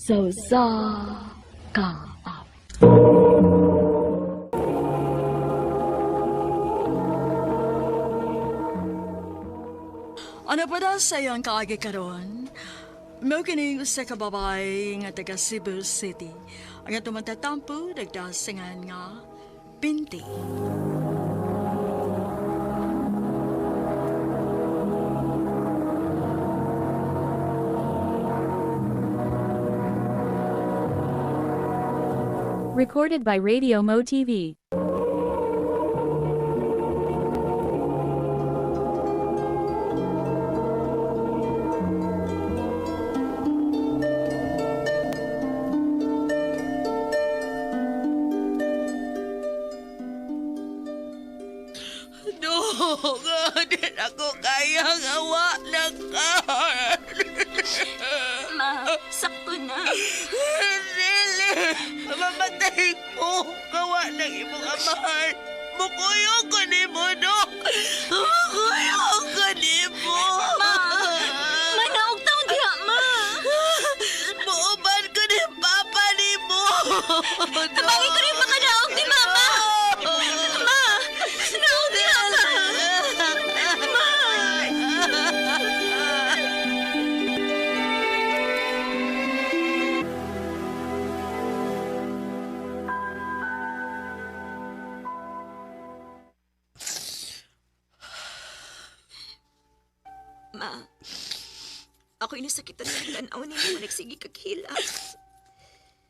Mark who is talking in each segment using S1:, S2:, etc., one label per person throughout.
S1: Sa usa ka awit. Ano pa daw sa iyong kaagi karon? Mao kining usa ka babae nga taga Cebu City. Ang atong matatampo nagdasingan nga Pinti.
S2: Recorded by Radio Mo TV.
S3: No, di ako kaya nga wa na ka.
S4: Ma, sakto na.
S3: Dili, mamatay ko. Gawa ng imong amahan. Mukuyog ko ni mo, no? Mukuyog ko ni mo.
S4: Ma, manaog taon diha, ma.
S3: Muuban ko ni Papa ni mo.
S4: Tabangin ko rin makanaog ni Mama. Ma, naog diha, ma. Ma. Ma, ako inasakitan ng tanaw ni mo nagsige kag hilak.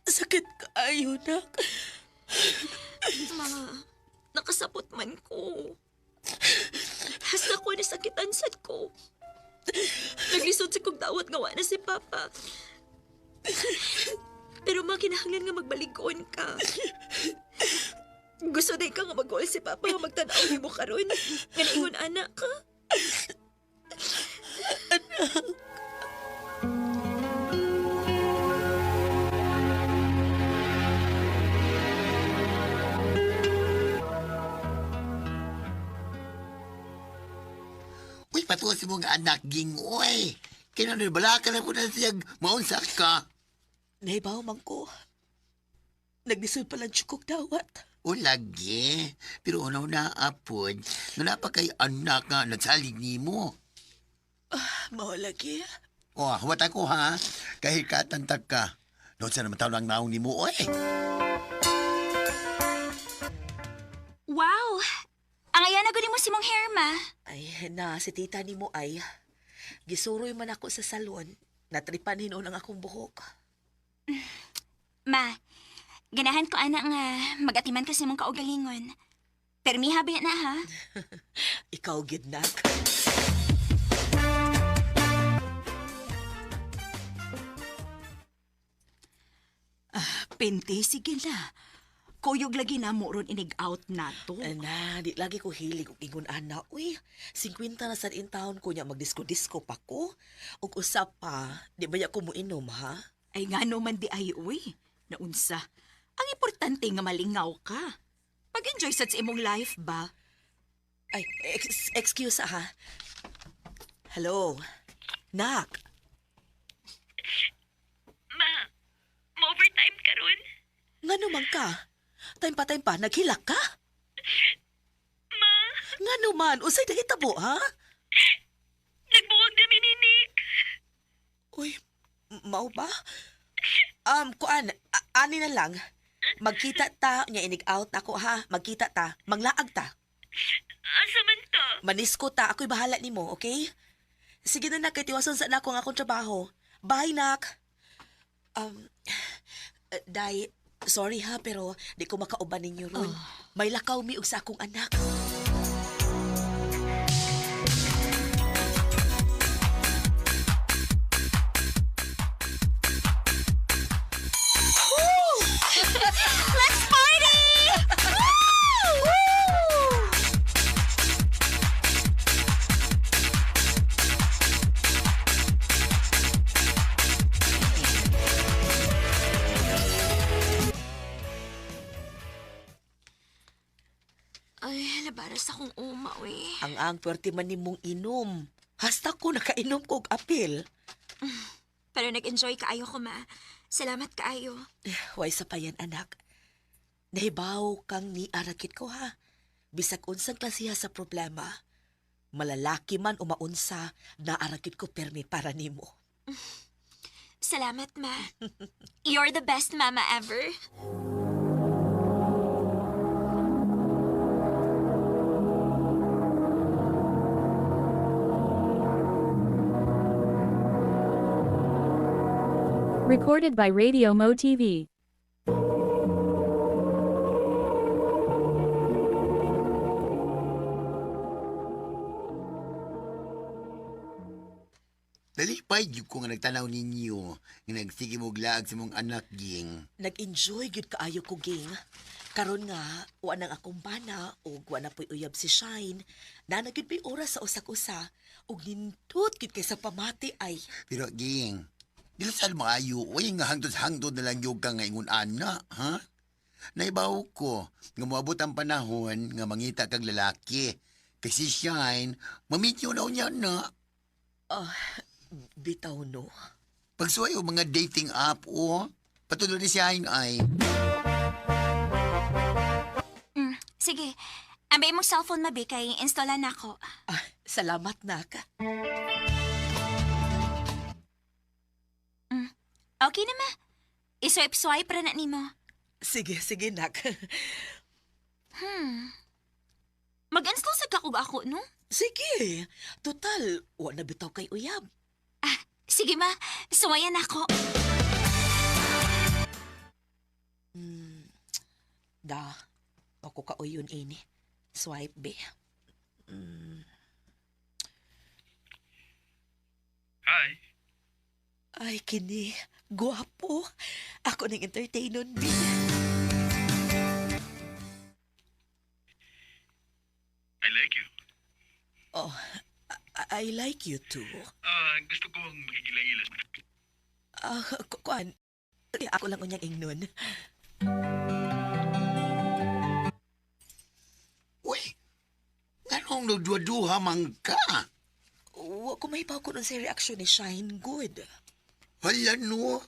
S3: Sakit kaayo, nak.
S4: Ma, nakasapot man ko. Hasta ko nasakitan sad ko. Naglisod sa kong dawat nga wa na si Papa. Pero ma, kinahanglan nga magbalikon ka. Gusto din ka nga mag si Papa nga magtanaw nimo karon. Nga naingon anak ka.
S5: Uy, patuwa si mong anak, gingoy. Kaya na bala ka na po na siyang maunsa ka.
S3: Naibaw man ko. Naglisod pala kog dawat.
S5: O lagi. Pero unaw na apod, nga pa kay anak nga nagsalig ni mo.
S3: Mao lagi.
S5: O, huwat ako ha. Kahit katantag ka. Noon sa naman taon ang naong ni mo, oy.
S4: Wow! Ang ayan na gud mo si mong hair, ma.
S3: Ay, na, si tita ni mo ay. Gisuroy man ako sa salon. Natripan hinuon ang akong buhok.
S4: Ma, ganahan ko ana nga magatiman ka sa imong kaugalingon. Permi habi na ha.
S3: Ikaw, gidnak.
S6: Pinte, sige na. Kuyog lagi na mo ron inig-out na to.
S3: Ana, di lagi ko hilig og ingon ana. Uy, 50 na sad in taon ko niya magdisko-disko pa ko. Ug usa pa, di ba ya ko moinom ha?
S6: Ay nga no man di ay uy. Naunsa. Ang importante nga malingaw ka. Pag-enjoy sad sa imong life ba?
S3: Ay, excuse ha. Hello. Nak,
S4: Ma, mo-overtime karon?
S3: ngano man ka? Time pa, naghilak ka?
S4: Ma,
S3: Ngano man, usay nahitabo ha?
S4: nagbuwag na mi ni Nick.
S3: Uy, mao ba? Kuan, ani na lang. Magkita ta, nya inig out ako ha. Magkita ta, manglaag ta.
S4: Asa man ta?
S3: Manisko ta, ako'y bahala nimo, okay? Sige na nak, kay tiwason sa nako ang akong trabaho. Bye, nak. Um, Day, sorry ha, pero di ko makauban ninyo ron. May lakaw mi og sa akong anak.
S4: Let's party! Woo! Ay, labaras akong uma, uy.
S3: Ang puwerte man nimong inom. Hasta ko nakainom ko og apil.
S4: Pero nag-enjoy kaayo ko, ma. Salamat kaayo.
S3: Way sa payan, anak. Nahibaw kang niarakit ko, ha? Bisag unsang klasiha sa problema. Malalaki man o maunsa, naarakit ko permi para nimo.
S4: Salamat, ma. You're the best mama ever.
S2: Recorded by Radio Mo TV.
S5: Nalipay gyud ko nga nagtanaw ninyo nga nagsige mo laag sa mong anak ging.
S3: Nag-enjoy gyud kaayo ko, ging. Karon nga, wa nang akong bana ug wa na po'y uyab si Shine. Nana gyud may oras sa usak-usa ug nindot gyud kay sa pamati ay.
S5: Pero ging, dili sad maayo uy nga hangtod-hangtod na lang yung ka nga ingon ana, ha? Naibaw ko nga moabot ang panahon nga mangita kag lalaki. Kay si Shine, mamityo na unya na.
S3: Ah, bitaw no.
S5: Pagsuway og mga dating app o, patuloy ni Shine ay.
S4: Sige, ambay mong cellphone, mabi, kay installan na ako.
S3: Ah, salamat nak.
S4: Okay na, ma. I-swipe-swipe ra na nimo.
S3: Sige, sige nak.
S4: Mag-install sa kakog ako, no?
S3: Sige. Total, wa na bitaw kay uyab.
S4: Sige, ma. Suwayan ako.
S3: Da, ako ka uyon ini. Swipe be.
S7: Hi.
S3: Ay, kini. Guwapo. Ako ning entertainon, be.
S7: I like you.
S3: Oh, I like you too.
S7: Ah, gusto ko ang makikilang-ilas.
S3: Ah, kuan. Ako lang unyang ingnon.
S5: Uy, nganong nagduha-duha man ka?
S3: Wa ko mahibaw ko nun sa reaksyon ni Shine Good.
S5: Hala no,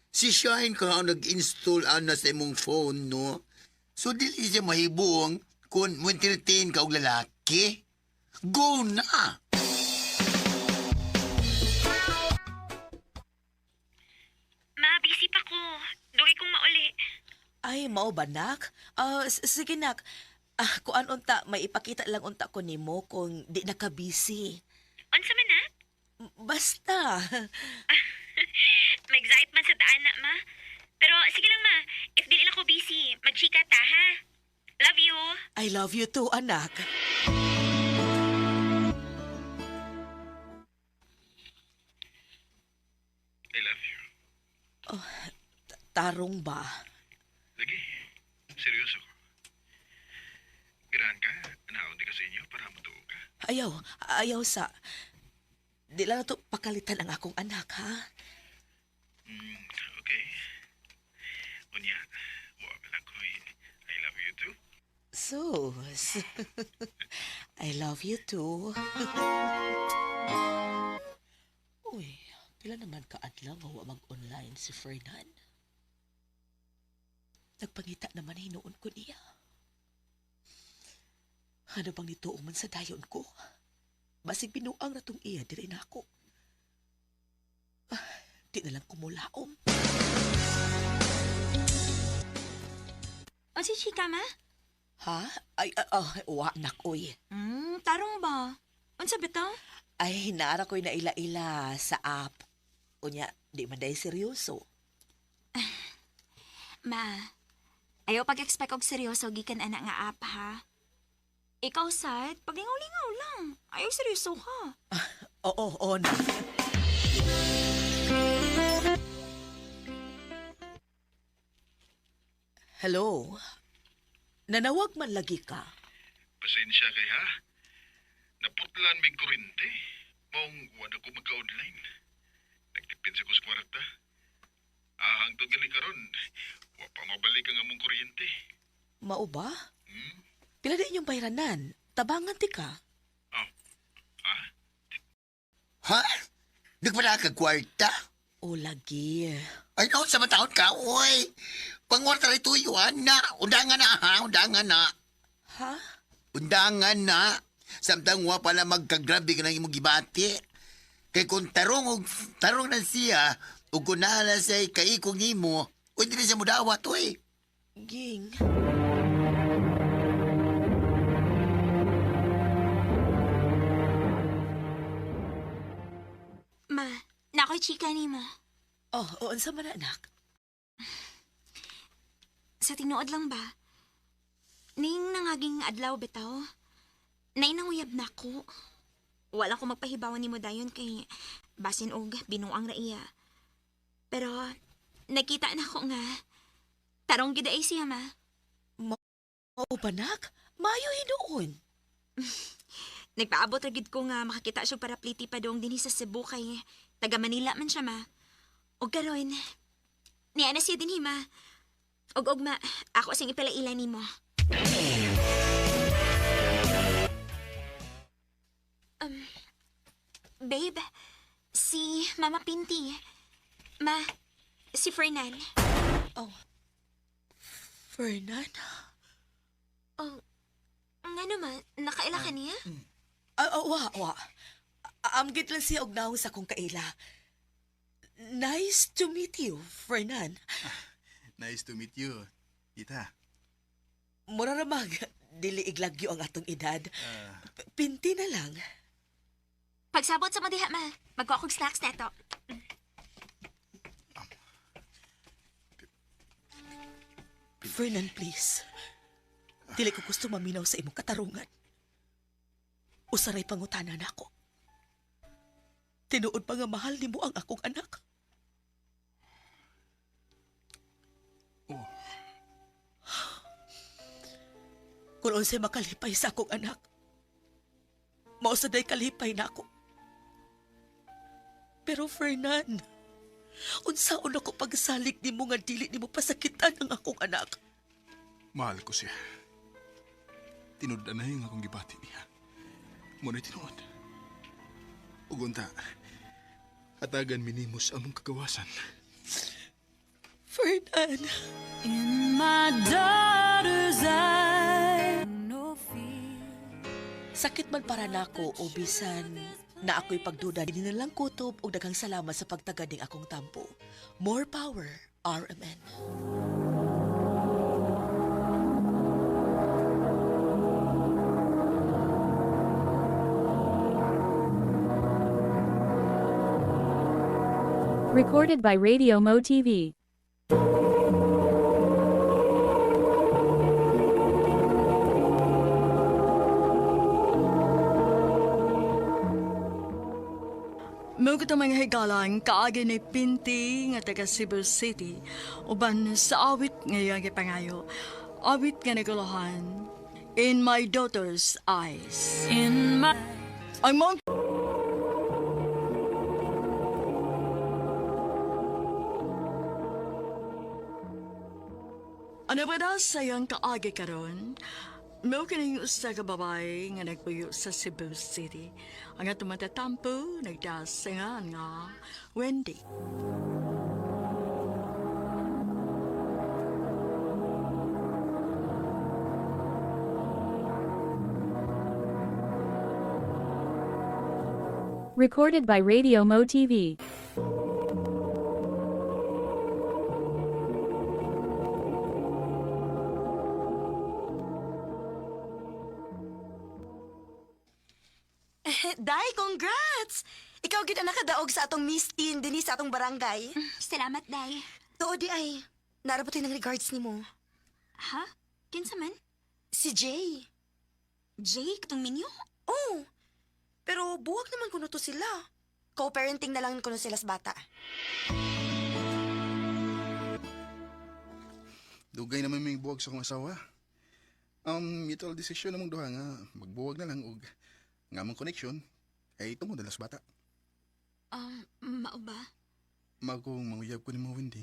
S5: si Shine ka ang nag-install ana sa imong phone no. So dili siya mahibuong kung mo entertain ka og lalaki. Go na!
S4: Ma, busy pa ko. Dugay kong mauli.
S3: Ay, mao ba, nak? Ah, sige, nak. Ah, kuan unta, may ipakita lang unta ko nimo kung di na ka busy.
S4: Unsa man na?
S3: Basta.
S4: Mag-excite man sa daan na, ma. Pero sige lang, ma. If dili lang ko busy, magchika ta, ha? Love you.
S3: I love you too, anak.
S7: I love you.
S3: Tarong ba?
S7: Lagi, seryoso ko. Girahan ka, anaon di ka sa inyo para matuo ka.
S3: Ayaw, ayaw sa. Di lang na to pakalitan ang akong anak, ha?
S7: Okay. Unya, wa ka lang ko. I love you too.
S3: Sus. I love you too. Uy, pila naman kaadlaw nga wa mag-online si Fernan. Nagpangita naman hinuon ko niya. Ano bang nituo man sa dayon ko? Basig binuang ratong iya diri na ako. Ah, di na lang kumulaom.
S4: Unsa chika, ma?
S3: Ha? Ay, wa nak, uy.
S4: Tarong ba? Unsa bitaw?
S3: Ay, naara ko'y naila-ila sa app. Unya, di man dahil seryoso.
S4: Ma, ayaw pag-expect og seryoso gikan ana nga app, ha? Ikaw, sad, paglingaw-lingaw lang. Ayaw seryoso ka.
S3: Oo, oo na. Hello? Nanawag man lagi ka.
S7: Pasensya kay ha. Naputlan may kurente. Maong wala ko magka-online. Nagtipid sa kus kwarta. Ah, hangtod gali karon. Wa pa mabalik ang among kuryente.
S3: Mao ba? Pila di inyong bayranan? Tabangan ti ka.
S7: Oh. Ah,
S5: Ha? Nagpala ka kwarta?
S3: O lagi.
S5: Ay, no, sa mataon ka, oy. Pangwarta rin tuyuan na. Undangan na, ha? Undangan na.
S3: Ha?
S5: Undangan na. Samtang wa pala magkagrabe ka ng imong gibati. Kay kung tarong og tarong na siya, ug kung naa na siya kaikong nimo, uy, dili siya mudawat, oy.
S3: Ging.
S4: Ma, nakoy chika nimo.
S3: Oh, o unsa man na, anak?
S4: Sa tinuod lang ba? Ning nangaging adlaw bitaw. Nainanguyab na ko. Wala ko magpahibawan nimo dayon kay basin og binuang ra iya. Pero nakita na ko nga tarong gid ay siya ma.
S3: Oo ba, nak? Maayo hinuon.
S4: Nagpaabot ra gid ko nga makakita siya para pliti pa dong dinhi sa Cebu kay taga Manila man siya ma. Og karon niya na siya dinhi ma. Og ugma, ako sing ipalaila nimo. Um, babe, si Mama Pinti. Ma, si Fernan.
S3: Oh. Fernan?
S4: Oh, nga naman, nakaila ka niya?
S3: Ah, ah, wa, wa. Amgit lang siya og naong sa akong kaila. Nice to meet you, Fernan.
S8: Nice to meet you, tita.
S3: Mura ra mag, dili iglagyo ang atong edad. Pinti na lang.
S4: Pagsabot sa mo diha, ma. Magkuha kog snacks neto.
S3: Fernan, please. Dili ko gusto maminaw sa imong katarungan. Usaray pangutana nako. Tinuod pa nga mahal nimo ang akong anak.
S8: Oh.
S3: Kung unsay makalipay sa akong anak, mao sa day kalipay nako. Pero Fernan, unsaon ako pagsalig nimo nga dili nimo pasakitan ang akong anak?
S8: Mahal ko siya. Tinud na yung akong gibati niya. Muna'y tinuod. Ug unta, hatagan minimos among kagawasan.
S3: Fernan.
S2: In my daughter's eyes, no fear.
S3: Sakit man para nako o bisan na ako'y pagduda dinhi na lang kutob og daghang salamat sa pagtagad ning akong tampo. More power, RMN.
S2: Recorded by Radio Mo TV.
S1: Mao kita mga higalan kaagi ni Pinti nga taga Cebu City uban sa awit nga iyang gipangayo. Awit nga naguluhan In My Daughter's Eyes.
S2: In my
S1: Ang mong Ano ba daw sa iyang kaagi karon? Mao kining usa ka babae nga nagpuyo sa Cebu City. Ang atong matatampo nagdasingan nga Wendy.
S2: Recorded by Radio Mo TV.
S9: Day, congrats! Ikaw gid ang nakadaog sa atong Miss Teen dinhi sa atong barangay.
S4: Salamat, Day.
S9: Tuod di ay, narapot ng regards nimo.
S4: Ha? Kinsa man?
S9: Si Jay.
S4: Jake, tong minyo?
S9: Oh, pero buwag naman kuno to sila. Co-parenting na lang kuno sila sa bata.
S8: Dugay naman may buwag sa akong asawa. Mutual decision namang duha nga magbuwag na lang og nga among connection ay tungod na lang sa bata.
S4: Mao ba?
S8: Magkung manguyab ko ni mo, Wendy.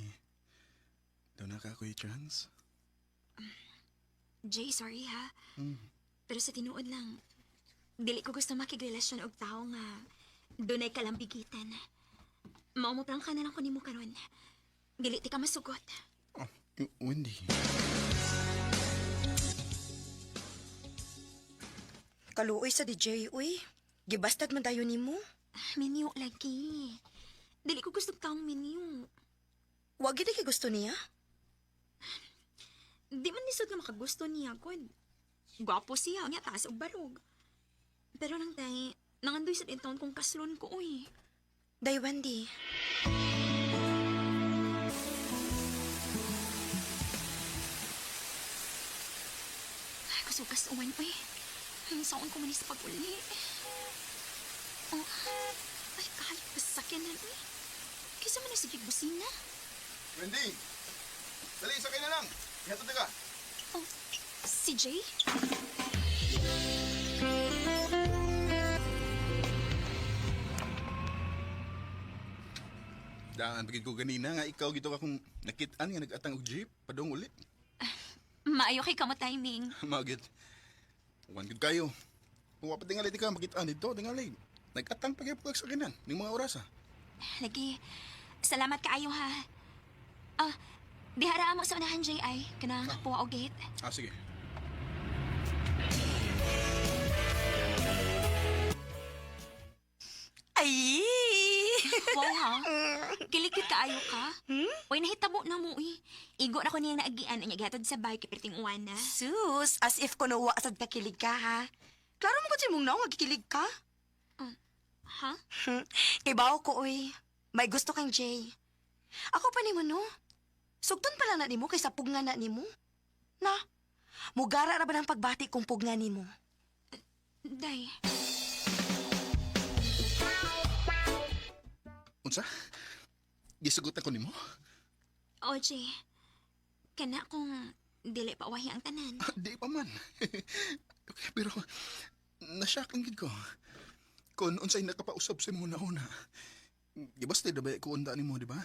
S8: Doon na ka ako'y chance.
S4: Jay, sorry ha.
S8: Mm.
S4: Pero sa tinuod lang, dili ko gusto makigrelasyon og tao nga dunay kalambigitan. Mao mo prangka na lang ko nimo karon. Dili ti ka masugot.
S8: Oh, Wendy.
S9: Kaluoy sa DJ, uy. Gibastad man tayo nimo.
S4: Minyo lagi. Dili ko gusto taong minyo.
S9: Wa gid kay gusto niya.
S4: Di man lisod nga makagusto niya, god. Gwapo siya, unya taas og barog. Pero nang tay, nangandoy sa taon kong kaslon ko, uy.
S9: Day Wendy.
S4: Ay, kasugas uwan, uy. Ay, saon ko man sa pag-uli. Oh, ay, kahit pasakyanan, uy. Kisa man na sige busina.
S8: Wendy! Dali, sakay na lang. Ihatod na ka.
S4: Oh, si Jay?
S8: Daan, pagid ko ganina nga ikaw gito ka kung nakitaan nga nag-atang og jeep. Padong uli.
S4: Maayo kay kamo timing.
S8: Magit. Uwan gud kayo. Kung wapat tingali di ka makitaan dito, tingali. Nag-atang pag sa kinan, ning mga oras ah.
S4: Lagi, salamat kaayo ha. Ah, dihara mo sa unahan, Jay, ay. Kanang puwa o gate.
S8: Ah, sige.
S9: Ay!
S4: Wow ha. Kilikit kaayo ka. Hmm? Uy, nahitabo na mo eh. Igo na ko niyang naagian ang gihatod sa bike kay perting uwan na.
S9: Sus, as if kuno wa sad kakilig ka ha. Klaro mo kung mong naong kikilig ka.
S4: Ha?
S9: Kay bawo ko uy. May gusto kang Jay. Ako pa nimo no. Sugton pa lang na nimo kaysa pugna na nimo. Na. Mugara ra ba ng pagbati kung pugna nimo?
S4: Day.
S8: Unsa? Gisugot ako nimo?
S4: O, Jay. Kana kung dili pa wahi ang tanan.
S8: Di pa man. Pero nashock ang gid ko. Kung unsay nakapausap sa imong una-una. Gibasta na ba ko unda nimo, di ba?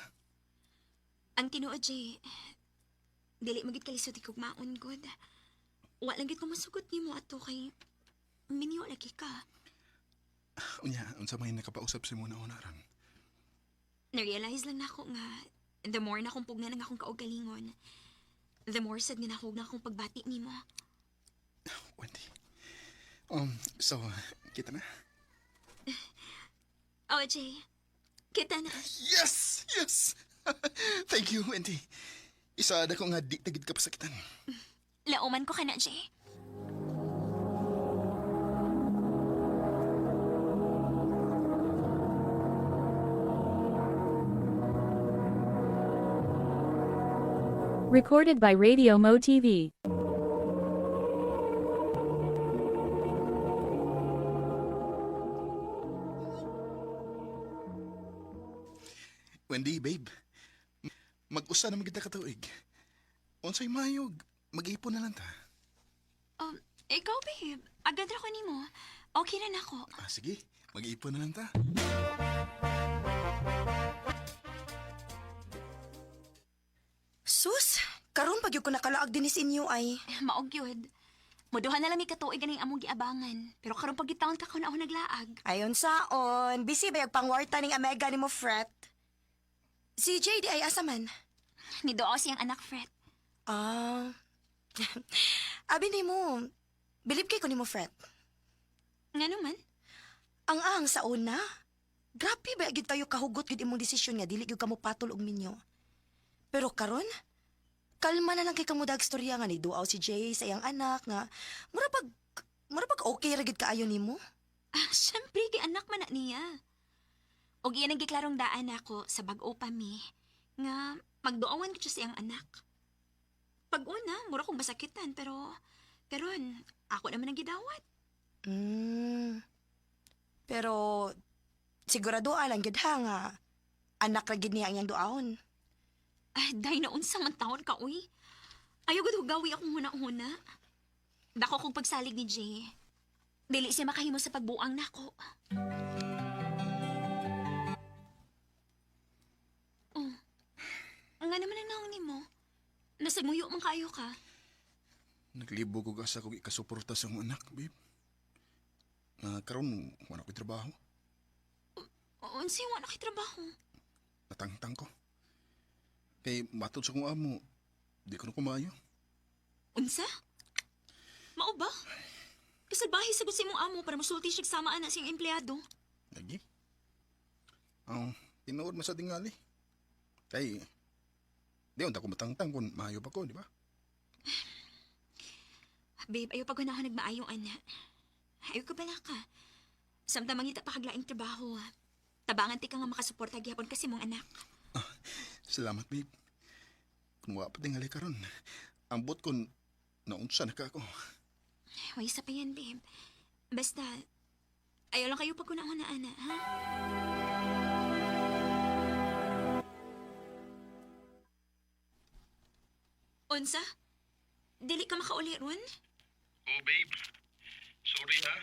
S4: Ang tinuod, Jay. Dili magid kalisod ikugmaon god. Wa lang gid ko masugot nimo ato kay minyo lagi ka.
S8: Unya, unsa may nakapausap sa imong una-una ran?
S4: Na-realize lang nako nga the more na akong pugnan ang akong kaugalingon, the more sad nga nako na akong pagbati nimo.
S8: Wendy. So, kita na?
S4: Oh, Jay. Kita na.
S8: Yes! Yes! Thank you, Wendy. Isa na ko nga di tagid ka pasakitan.
S4: Lauman ko ka na, Jay.
S2: Recorded by Radio Mo TV.
S8: Wendy, babe. Mag-usa na magita katuig. Unsay mayog, mag-ipon na lang ta.
S4: Ikaw, babe. Agad ra ko nimo. Okay na nako.
S8: Ah, sige. Mag-iipon na lang ta.
S9: Sus, karon pag ko nakalaag dinis inyo ay.
S4: Maog yun. Muduha na lang mi katuig ganing among giabangan. Pero karon pag gitaon ka kun ako naglaag.
S9: Ayon saon, busy ba yung pangwarta ning Omega nimo Fret? Si JD ay asa man?
S4: Niduo siyang anak, Fred.
S9: Ah. Abi nimo, bilib kay ko nimo Fret.
S4: Nga naman.
S9: Ang ang sa una. Grabe ba gid kayo kahugot gid imong desisyon nga dili gyud kamo patol og minyo. Pero karon, kalma na lang kay kamo dag storya nga ni duaw si Jay sa iyang anak nga mura pag okay ra gid kaayo nimo.
S4: Ah, syempre, kay anak man na niya. Og iyan ang giklarong daan ako sa bag-o pa mi, nga magduawan ko siya sa iyang anak. Pag una, mura kong masakitan, pero karon ako naman ang gidawat.
S9: Pero sigurado alang gid ha nga anak ra gid niya ang iyang duaon.
S4: Ay, day na unsa man taon ka, uy. Ayaw gud hugawi akong huna-huna. Dako kong pagsalig ni Jay. Dili siya makahimo sa pagbuang nako. Oh. Nga naman ang naong nimo. Nasagmuyo man kayo ka.
S8: Naglibog og asa kog ikasuporta sa akong anak, babe. Nga karon wala ko'y trabaho.
S4: Unsay wala kay trabaho.
S8: Matangtang ko. Kay matod sa kong amo, di ko na kumayo.
S4: Unsa? Mao ba? Kasalbahe sagot sa imong amo para musulti siya samaan na siyang empleyado.
S8: Lagi. Ang tinuod man sa tingali. Kay, di unta ko matangtang kung maayo pa ko, di ba?
S4: Babe, ayaw pag ako nagmaayo, ana. Ayaw ka bala ka. Samtang mangita pa kaglaing trabaho. Tabangan ti ka nga makasuporta gihapon kasi mong anak.
S8: Salamat, babe. Kung wa pa tingali karon, ambot kon naunsa na ka ako.
S4: Way isa pa yan, babe. Basta, ayaw lang kayo pag na, ana, ha? Unsa? Dili ka makauli ron?
S7: Oh, babe. Sorry ha.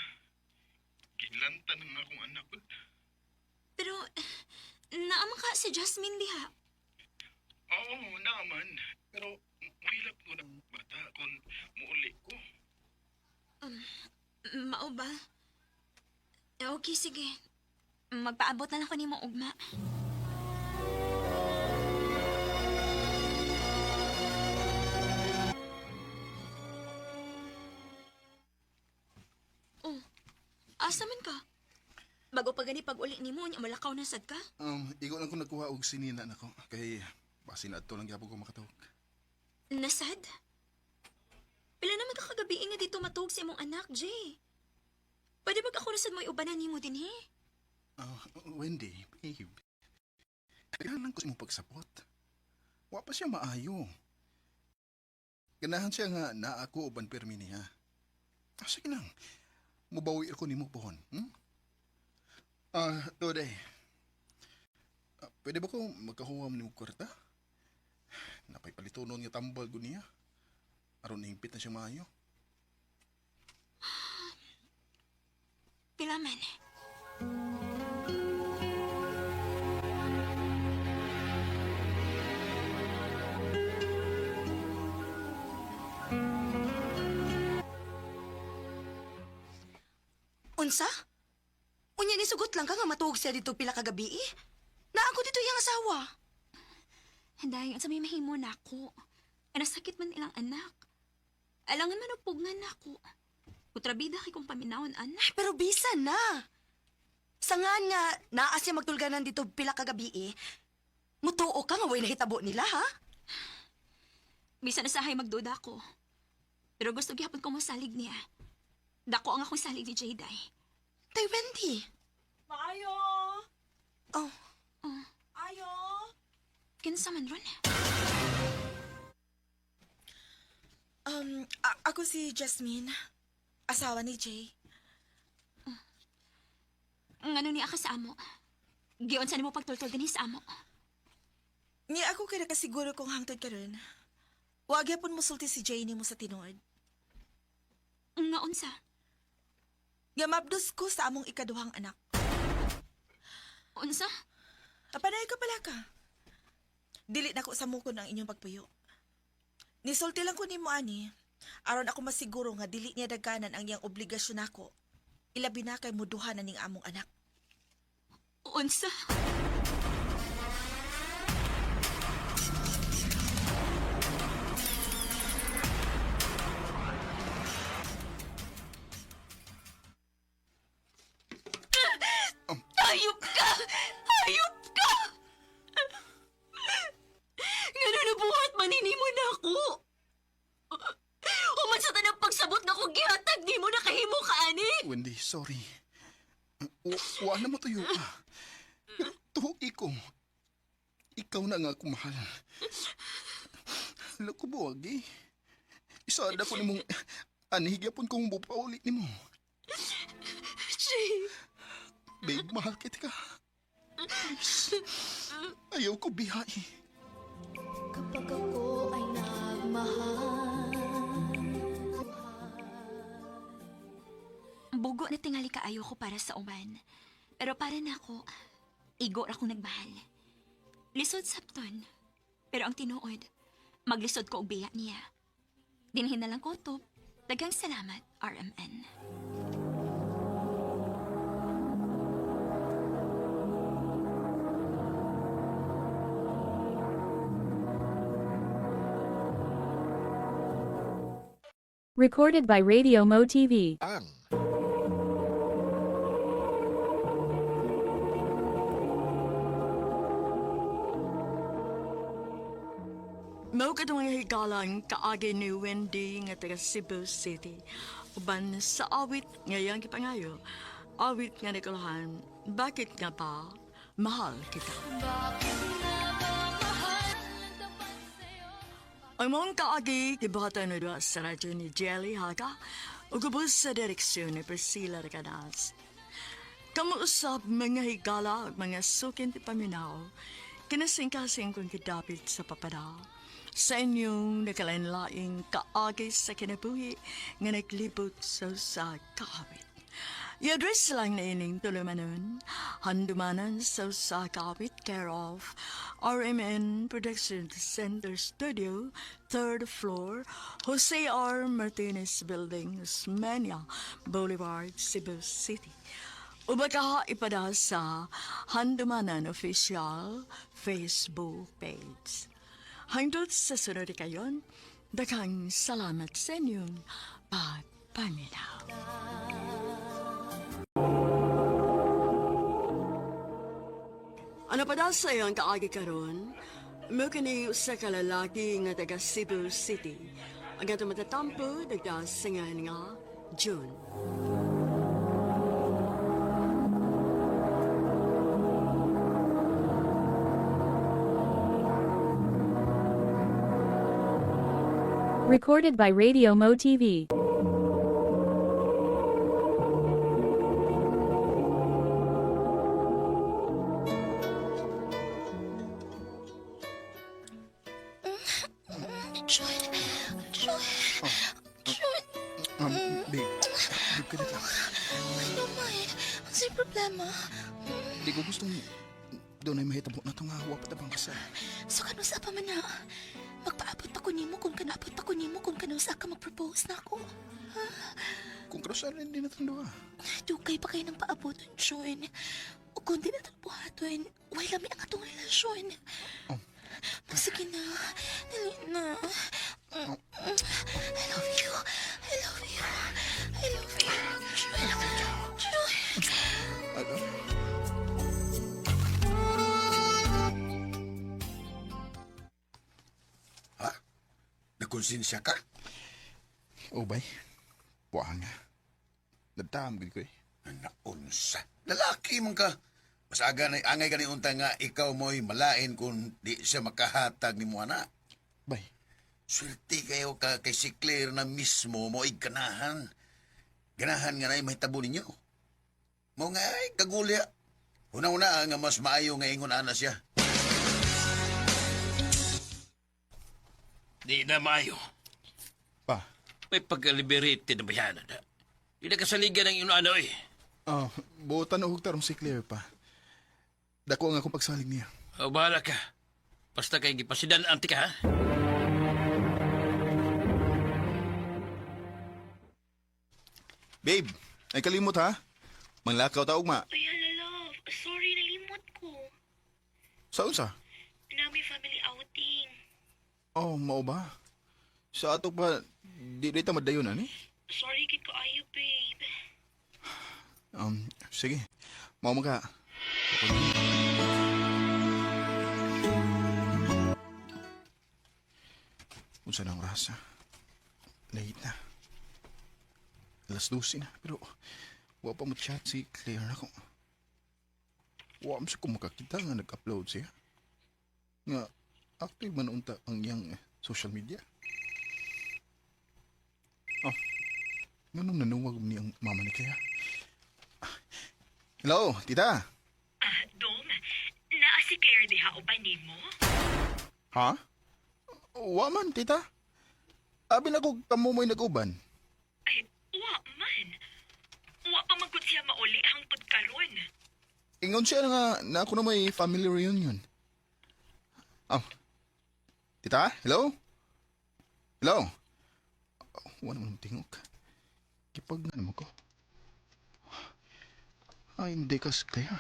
S7: Ginlantan ng akong anak.
S4: Pero, naama ka si Jasmine diha.
S7: Oo, naaman. Pero mahilap ko ng bata kung muuli ko.
S4: Mao ba? Okay, sige. Magpaabot na lang ko nimo ugma. Oh, asa man ka? Bago pa gani pag uli nimo, unya malakaw na sad ka?
S8: Igo lang ko nagkuha og sinina nako. Kay, basin adto lang gyapon ko makatawag.
S4: Nasad? Pila naman ka kagabi nga dito matuog sa imong anak, Jay. Pwede ba ako nasad mo iubanan nimo din, he?
S8: Ah, Wendy, babe. Kailangan ko sa imong pagsapot. Wa pa siya maayo. Ganahan siya nga naa ako uban pirmi niya. Ah, sige lang. Mubawi ako nimo pohon. Hmm? Ah, Dode. Ah, pwede ba ko magkahuam nimo kwarta? Napay palitunon nga tambal ko niya. Aron hingpit na siya maayo.
S4: Pila man.
S9: Unsa? Unya ni sugot lang ka nga matuog siya dito pila ka gabi eh. Naa ko dito iyang asawa.
S4: Handay, unsa may mahimo nako. Nasakit man ilang anak. Alangan man og pugnan nako. Kontrabida kay kong paminawon anak.
S9: Ay, pero bisa na. Sangan nga naa siya magtulganan dito pila ka gabi eh. Mutuo ka nga way nahitabo nila ha?
S4: Bisan usahay magduda ko. Pero gusto gihapon ko mosalig niya. Dako ang akong salig ni Jayday.
S9: Tay Wendy.
S6: Maayo!
S9: Oh,
S6: Ayo!
S4: Kinsa man ron?
S3: Ako si Jasmine, asawa ni Jay.
S4: Ngano niya ka sa amo? Giunsa nimo pagtultol dinhi sa amo?
S3: Ni ako kay nakasiguro kung hangtod karon. Wa gyapon mosulti si Jay nimo sa tinuod.
S4: Nga unsa?
S3: Nga mabdos ko sa among ikaduhang anak.
S4: Unsa?
S3: Apanay ka pala ka. Dili na ko sa mukon ang inyong pagpuyo. Nisulti lang ko nimo ani. Aron ako masiguro nga dili niya daganan ang iyang obligasyon nako. Ilabi na kay muduha na ning among anak.
S4: Unsa? Hayop ka! Hayop ka! Ngano nabuhat manini mo na ako? Human sa tanang pagsabot na kong gihatag di mo nakahimo ka, ani!
S8: Wendy, sorry. Wa na mo tuyo ka. Pero tuhi ko. Ikaw na nga ako mahal. Alam ko buwag eh. Isada ko nimong anihigyapon kong bupauli nimo.
S4: Jay!
S8: Babe, mahal kita ka. Please. Ayaw ko bihay.
S10: Kapag ako ay nagmahal.
S4: Bugo na tingali kaayo ko para sa uban. Pero para nako, igo ra akong nagmahal. Lisod sabton. Pero ang tinuod, maglisod ko og biya niya. Dinhin na lang ko to. Daghang salamat, RMN.
S2: Recorded by Radio Mo TV.
S7: Ang
S1: Mao katong mga higalang kaagi ni Wendy nga taga Cebu City. Uban sa awit nga iyang gipangayo, awit nga nakulahan, bakit nga ba mahal kita? Ang mong kaagi, gibuhatan na doon sa radyo ni Jelly Haga, ug ubos sa direksyon ni Priscilla Recanas. Kamuusap mga higala ug mga sukin ti paminaw, kinasingkasing kong kidapit sa papada. Sa inyong nakalain-laing kaagi sa kinabuhi nga naglibot sa kaawit. I-address lang na ining tulumanon, handumanan sa kaawit, care of RMN Production Center Studio, third floor, Jose R. Martinez Building, Osmeña Boulevard, Cebu City. Ubaka ipada sa Handumanan Official Facebook page. Hangtod sa sunod kayon, daghang salamat sa inyong pagpaminaw. Ano pa daw sa iyong kaagi karon? Mo kini usa ka lalaki nga taga Cebu City. Ang atong matatampo nagdasingan nga June.
S2: Recorded by Radio Mo TV.
S4: John, John, John,
S8: Babe, babe ka dito.
S4: ano man? Ang sa'yo problema?
S8: Di ko gustong doon ay mahitabo na itong hawa patabang kasal.
S4: So kanusa pa man na? Magpaabot pa ko nimo kung kanabot pa ko nimo kung kanusa ka mag-propose na ako.
S8: Kung kanusa rin hindi na duha.
S4: Dugay pa kayo ng paabot, John. O kung di na itong buhaton, way lami ang atong relasyon.
S8: Oh.
S4: Sige na, dali na. I love you. I love you. I love you. John. John.
S8: Ano?
S5: Ha? Nakonsensya ka?
S8: Oh, bay. Buha nga. Nagtaam gid ko eh.
S5: Naunsa. Lalaki man ka. Mas aga na, angay ka ni unta nga ikaw mo'y malain kung di siya makahatag ni mo ana.
S8: Bay,
S5: Swerte kayo ka kay si Claire na mismo mo'y ganahan. Ganahan nga na'y mahitabo ninyo. Mo nga ay kagulya. Una-una nga mas maayo nga ingon ana siya.
S11: Di na maayo.
S8: Pa.
S11: May pagka-liberated na bayanan na. Di na kasaligan ang iyong ano eh.
S8: Oh, buotan og tarong si Claire pa. Dako ang akong pagsalig niya.
S11: O, bahala ka. Basta kay gipasidan anti ka, ha?
S8: Babe, ay kalimot ha. Manglakaw ta ugma.
S4: Ay, hala, love. Sorry, nalimot ko.
S8: Sa unsa?
S4: Nami family outing.
S8: Oh, mao ba? Sa ato pa di di ta madayon ani.
S4: Sorry, kit ko ayo, babe.
S8: Sige. Mao man ka. Unsa na ang oras? Late na. 12:00 na. Pero wa pa mo chat si Claire na ko. Wa man sa ko makakita nga nag-upload siya. Nga active man unta ang iyang social media. Oh, nganong nanuwag ni ang mama ni Claire? Hello, tita.
S6: Ah, Dong, naa si Claire diha uban nimo?
S8: Ha? Wa man, tita. Abi na ko kamo mo'y nag-uban.
S6: Ay, wa man. Wa pa man gud siya mauli hangtod karon.
S8: Ingon siya nga na ako na may family reunion. Oh. Tita, hello? Hello? Oh, wala naman tingok. Kipag na naman ko. Ay, hindi ka si Claire.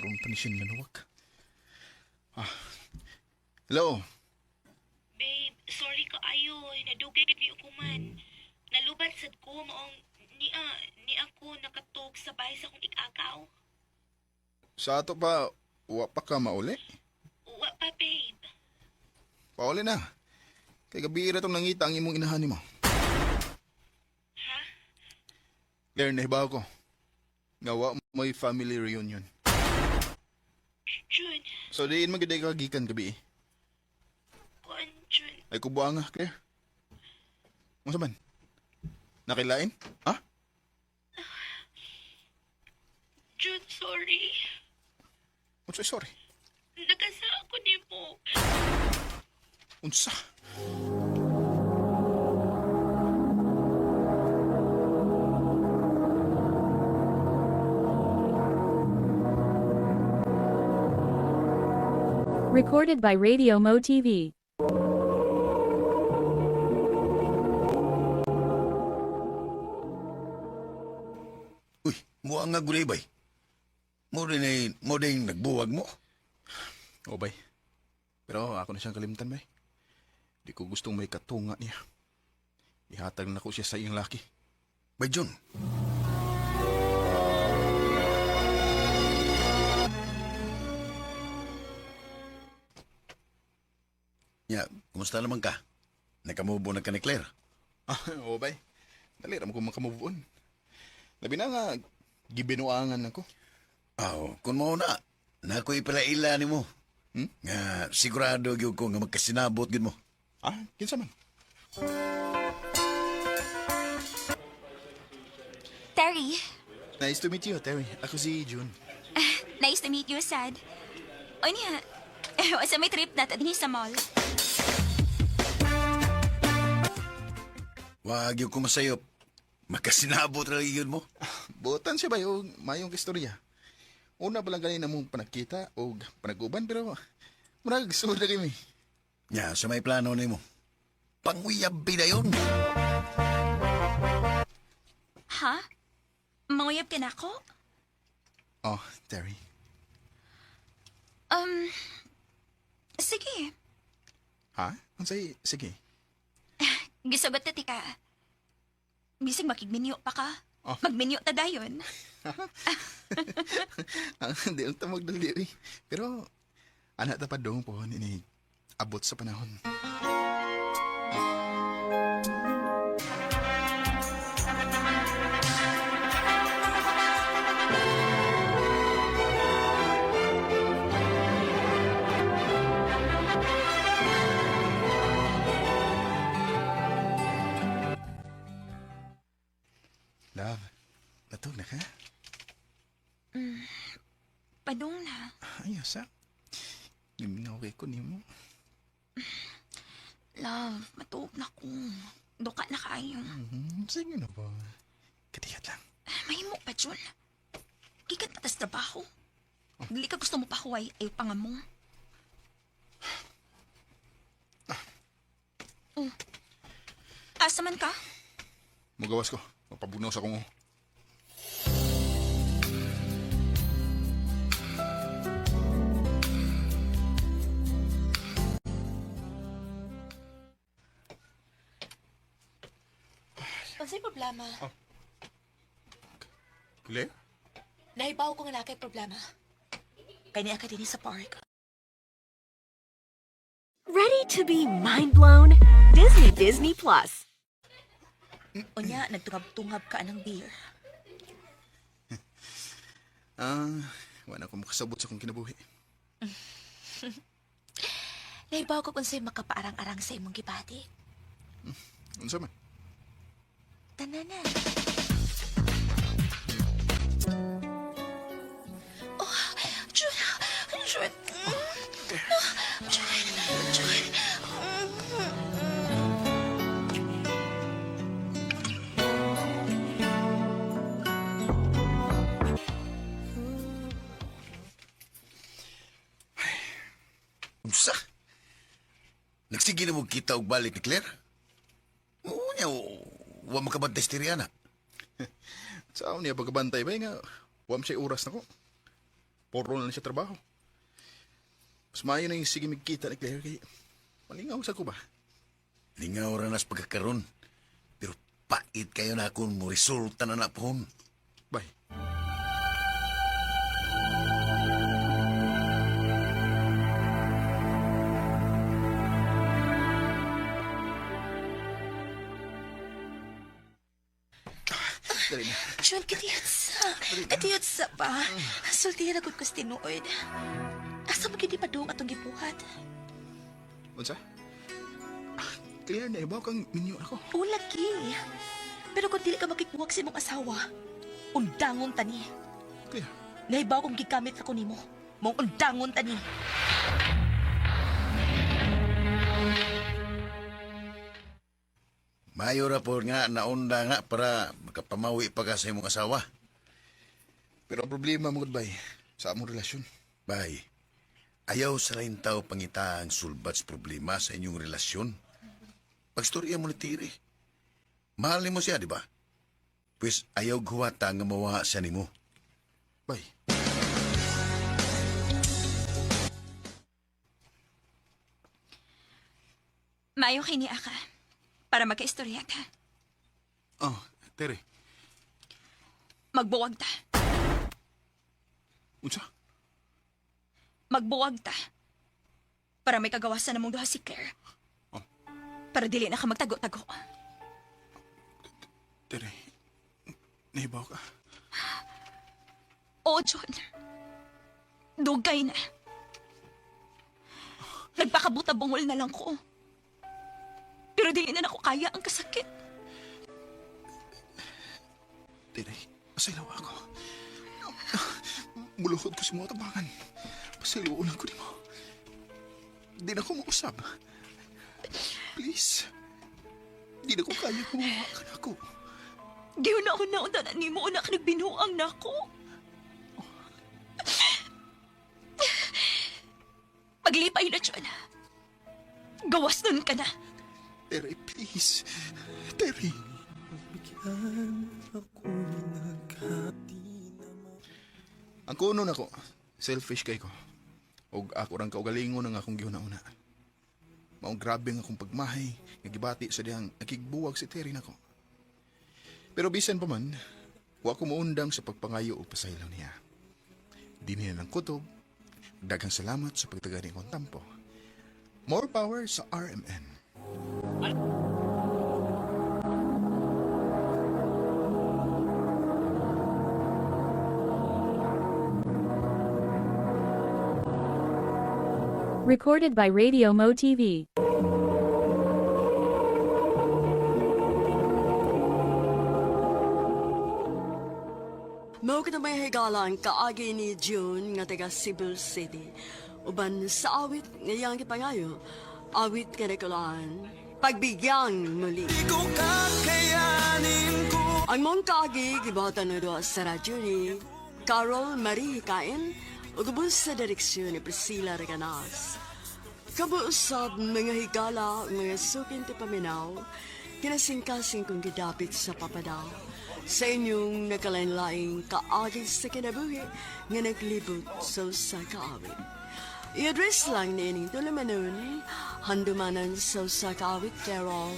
S8: Karon pa ni siya nanawag. Ah. Hello.
S4: Babe, sorry ka ayo. Nadugay gid ko man. Nalubat sad ko maong niya ni ako nakatug sa bahay sa akong ikakaw.
S8: Sa ato pa, wa pa ka mauli?
S4: Wa pa, babe.
S8: Pauli na. Kay gabi ra tong nangita ang imong inahan nimo.
S4: Ha?
S8: Claire, nahibaw ko. Nga wa mo'y family reunion.
S4: Jun,
S8: So diin man gyud ka gikan gabi.
S4: kuan Jun.
S8: Ay kubuang nga, Claire. Unsa man? Nakilain? Ha?
S4: Jun, sorry.
S8: Unsa sorry?
S4: Nagasa ako nimo.
S8: Unsa?
S2: Recorded by Radio Mo TV.
S5: Uy, muha nga gulay bay. Mo rin ay, mo din nagbuwag mo.
S8: O bay. Pero ako na siyang kalimtan bay. Di ko gustong may katunga niya. Ihatag na ko siya sa iyang laki.
S5: Bay John. Ya, kumusta naman ka? Nakamubo na ka ni Claire.
S8: Ah, o bay. Dali ra mo ko makamove on. Labi na nga, gibinuangan ako.
S5: Aw, kung mao na, na ako'y palaila ni mo.
S8: Hmm?
S5: Nga sigurado gyud ko nga magkasinabot gyud mo.
S8: Ah, kinsa man?
S4: Terry,
S8: Nice to meet you, Terry. Ako si June.
S4: nice to meet you, Sad. Unya, sa may trip na dinhi sa mall.
S5: Wag gyud ko masayop. Magkasinabot ra gyud mo.
S8: Butan siya ba yung mayong istorya? Una pa lang kanina mong panagkita o panaguban pero murag suod na kami.
S5: Ya, sa may plano nimo. Panguyab yun.
S4: Ha? Manguyab ka na ako?
S8: Oh, Terry.
S4: Um, sige.
S8: Ha? Unsay sige.
S4: Gisugot na tika. Bisag makigminyo pa ka.
S8: Oh.
S4: Magminyo ta dayon.
S8: Ah, Hindi lang ta magdali eh. Pero anak ta pa dong po ni abot sa panahon. Love, natug na ka?
S4: Padong na.
S8: Ayos ah. Liminaw kay ko nimo.
S4: Love, matuog na ko. Duka na kaayo.
S8: Sige na ba? Katiyat lang.
S4: Mahimo pa, Jun. Gikan pa tas trabaho. Dili ka gusto mo pahuway, ayaw pa nga mo. Oh. Asa man ka?
S8: Mugawas ko. Mapabunaw sa kong.
S3: Unsay problema?
S8: Claire?
S3: Nahibaw ko nga naa kay problema. Kay niya ka dinhi sa park.
S12: Ready to be mind blown? Disney Disney Plus.
S3: Unya, nagtungab-tungab ka anang beer.
S8: Ah, wala ko makasabot sa kong kinabuhi.
S3: Nahibaw ko kung sa'yo makapaarang-arang sa imong gibati.
S8: Unsa man?
S3: Tanan na. Oh, Jun! Jun! No, Jun! Jun!
S5: Unsa? Nagsige na mo kita og balik ni Claire? Oo niya, wa makabantay si Triana.
S8: Sa niya pagkabantay ba nga wam siya oras na ko. Puro na lang siya trabaho. Mas maayo na yung sige magkita ni Claire kay malingaw sa ko ba?
S5: Lingaw ra nas pagkakaron. Pero pait kayo na akong mo resulta na na pohon.
S8: Bye. Dali na.
S3: John, katiyot sa. Katiyot sa ba? Sultihan ako ko sa tinuod. Asa mo gid padung atong gibuhat?
S8: Unsa? Ah, Claire, naibaw kang minyo ako.
S3: Ulagi. Pero kung dili ka makikuwag sa imong asawa, undangon tani.
S8: Claire.
S3: Nahibaw kong gigamit ako nimo. Mong undangon tani.
S5: Mayo ra po nga naunda nga para makapamawi pa ka sa imong asawa.
S8: Pero ang problema mo, bay, sa among relasyon.
S5: Bay, ayaw sa lain tao pangita ang sulbat sa problema sa inyong relasyon. Pagstorya mo ni Tiri. Mahal nimo siya, di ba? Pues ayaw guwata nga mawa siya nimo.
S8: Bay.
S4: Maayo kay niya ka. Para magkaistorya ta.
S8: Oh, Tere.
S4: Magbuwag ta.
S8: Unsa?
S4: Magbuwag ta. Para may kagawasan namong duha si Claire. Para dili na ka magtago-tago.
S8: Tere, nahibaw ka.
S4: Oo, John. Dugay na. Nagpakabuta bungol na lang ko. Pero dili na nako kaya ang kasakit.
S8: Tere, pasaylaw ako. Muluhod ko sa mga tabangan. Pasaylaw lang ko nimo. Di na ko mausap. Please. Di na ko kaya kumuha ka na ako.
S4: Giuna-una na nimo una ka nagbinuang nako. Paglipay na, John. Gawas nun ka na.
S8: Tere, please. Tere. Ang kuno nako, selfish kay ko. Og ako rang kaugalingon ang akong gihuna-una. Maong grabe ang akong pagmahay, nga gibati sa dihang nakigbuwag si Terry nako. Pero bisan pa man, wa ko moundang sa pagpangayo og pasaylo niya. Di niya ng kutob. Daghang salamat sa pagtaga ni akong tampo. More power sa RMN.
S2: Recorded by Radio Mo TV.
S1: Mao kita may higalan kaagi ni June nga taga Cebu City. Uban sa awit nga iyang gipangayo, awit kanikulaan, pagbigyang muli. Ang mong kaagi gibuhatan na doon sa radyo ni Carol Marie Kain ug ubos sa direksyon ni Priscilla Reganas. Kabuusab mga higala, mga sukin ti paminaw, kinasingkasing kong gidapit sa papadaw. Sa inyong nakalain-laing kaagi sa kinabuhi nga naglibot sa usa ka awit. I-address lang ni ining tulumanon, handumanan sa usa ka awit care of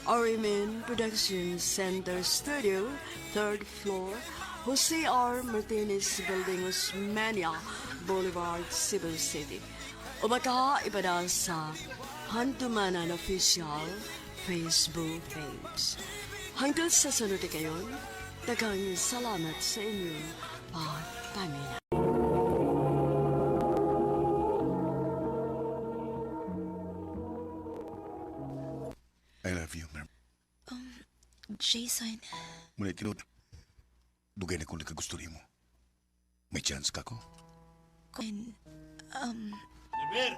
S1: RMN Production Center Studio, 3rd floor, Jose R. Martinez Building, Osmeña Boulevard, Cebu City. O baka ipada sa Handumanan Official Facebook page. Hanggang sa sunod kayon, daghang salamat sa inyong pagpamina.
S5: I love you, ma'am.
S4: Jason,
S5: Muna tinuod. Dugay na kong nagkagusto nimo. May chance ka ko?
S4: kun,
S11: Liber,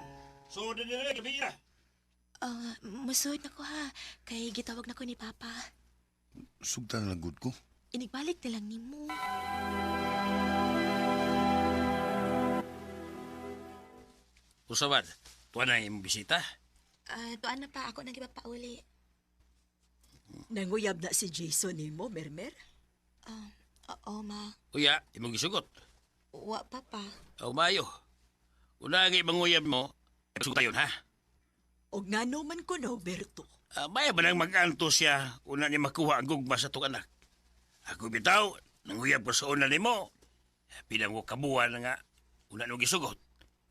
S11: sud na nila gabi na.
S4: Musod na ko ha, kay gitawag na ko ni Papa.
S5: Sugta na lang gud ko.
S4: Inigbalik na lang nimo.
S11: Usawan, tuwa na imong bisita.
S4: Tuan na pa ako nang ipapauli.
S6: Nanguyab na si Jason nimo, Mermer.
S4: Oo, ma.
S11: Uya, imong gisugot.
S4: Wa pa pa.
S11: Aw mayo. Una nga manguyab mo, tayon ha.
S6: Og ngano man ko no, Berto.
S11: Ah, maya ba nang mag-anto siya una niya makuha ang gugma sa itong anak? Ako bitaw, nanguyab ko sa una nimo. Pinang ko kabuan na nga, una nung gisugot.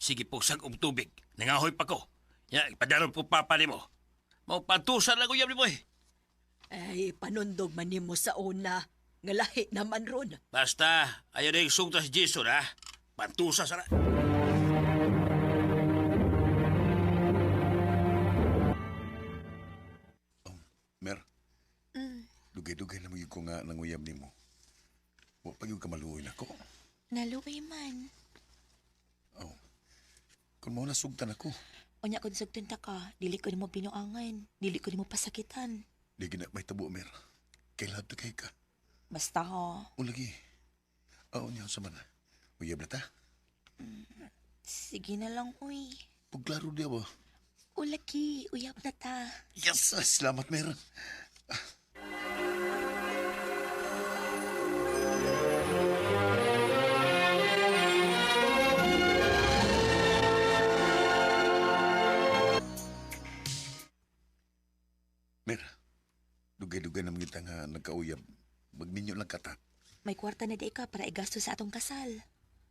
S11: Sige po sag og tubig, nangahoy pa ko. Ya, ipadaron po papa nimo. Mao pantusan lang uyab nimo eh.
S6: Ay, panundog man nimo sa una. Nga lahi naman ron.
S11: Basta, ayaw na yung sugta si Jason ha. Pantusa sana.
S5: Mer, dugay-dugay na mo yung ko nga nanguyab nimo. Wa pa yung kamaluoy nako.
S4: Naluoy man.
S5: Oh. Kung mo nasugtan ako,
S4: Unya kung sugton ta ka, dili ko nimo binuangan, dili ko nimo pasakitan.
S5: di gina may tabo, Mer. Kay lahat na kay ka.
S4: Basta ho.
S5: O lagi. Oo niya sa man. Uyab na ta.
S4: Sige na lang, uy.
S5: Pagklaro diya ba?
S4: Ulaki, uyab na ta.
S5: Yes! Salamat, Mer. Mer, dugay-dugay naman kita nga nagkauyab. Magminyo lang kata.
S4: May kwarta na di ka para igasto sa atong kasal.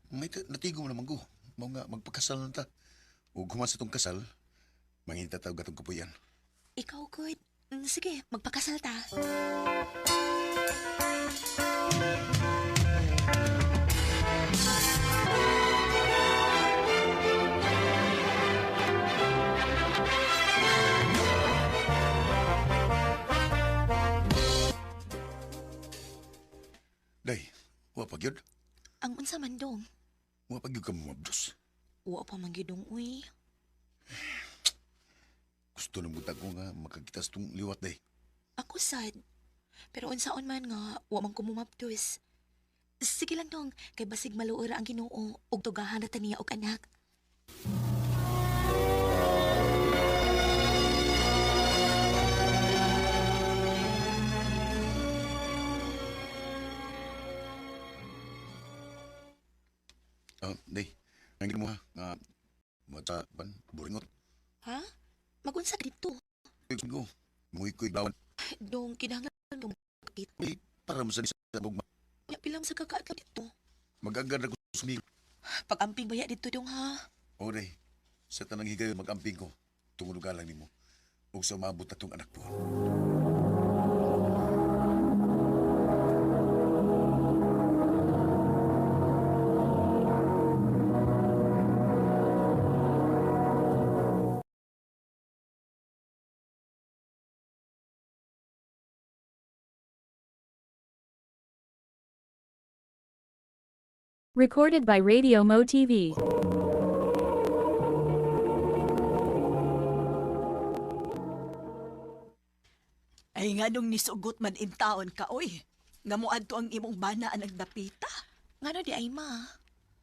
S5: May natigo mo naman ko. Mao nga, magpakasal na ta. O guman sa tong kasal, manginta tawag atong kapuyan.
S4: Ikaw, good. Sige, magpakasal ta.
S5: Day, wa pa gyud.
S4: Ang unsa man dong.
S5: Wa pa gyud ka mabdos.
S4: Wa pa man gyud dong, uy.
S5: Gusto na buta ko nga makakita sa tong liwat, day.
S4: Ako sad. Pero unsaon man nga, wa man ko mumabdos. Sige lang dong, kay basig maluora ang Ginoo ug tugahan na ta niya og anak.
S5: Ah, day, nangin mo ha, nga mata ban buringot.
S4: Ha? Magunsa ka dito.
S5: Ko, muy ko'y bawan.
S4: Dong, kinahanglan ka makakit.
S5: Ay, para mo sa sa bugma.
S4: Nya pilang sa kakaadlaw dito.
S5: Mag-agad ako sumig.
S4: Pag-amping baya dito dong ha.
S5: O, day, sa tanang higayon mag-amping ko. Tungod og galang nimo. Ug sa maabot na tong anak po.
S2: Recorded by Radio Mo TV.
S6: Ay nga nung nisugot man in taon ka, oy. Nga moadto ang imong bana ang nagdapita.
S4: Ngano di ay ma?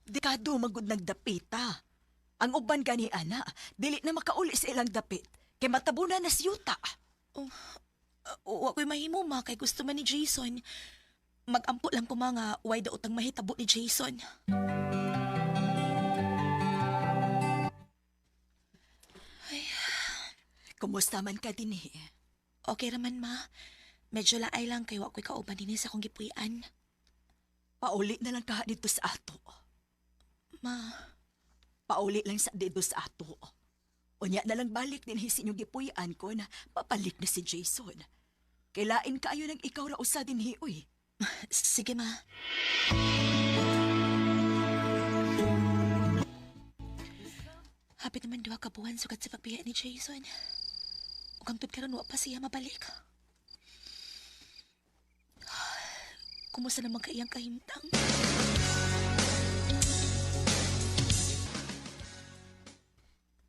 S6: Dekado magud nagdapita. Ang uban gani ana, dili na makauli sa ilang dapit. Kay matabunan na siyuta.
S4: Oh, wa ko'y mahimo ma kay gusto man ni Jason. Magampo lang ko mga way daot ang mahitabo ni Jason.
S6: Kumusta man ka dinhi?
S4: Okay raman ma. Medyo laay lang kay wa ko'y kauban dinhi sa akong gipuy-an.
S6: Pauli na lang ka dito sa ato.
S4: Ma,
S6: Pauli lang sa dito sa ato. Unya na lang balik din sa inyong gipuy-an ko na papalik na si Jason. Kailain kaayo nang ikaw ra usa dinhi, uy.
S4: sige ma. Hapit naman duha ka buwan sukat sa pagbiya ni Jason. Ug hangtod karon wa pa siya mabalik. Kumusta naman ka iyang kahimtang?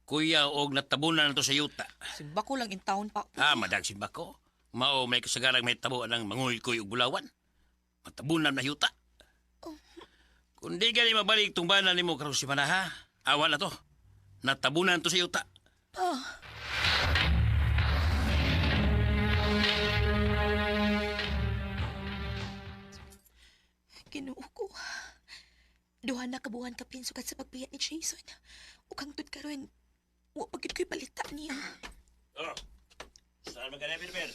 S11: Kuya, og natabunan na to sa yuta.
S3: Simba ko lang in town pa.
S11: Ah, madag simba ko. Mao may kasagarang may tabo ang manguy-kuy og bulawan. Matabunan na yuta. Kung di gani mabalik tong bana nimo karon si ha. Awa na to. Natabunan to sa yuta.
S4: Ah. Ginoo ko.
S3: Duha na kabuhan kapin sukat sa pagbiya ni Jason. Ug hangtod karon, wa pa gyud ko'y balita niya.
S11: Oh. Saan man ka na, Berber?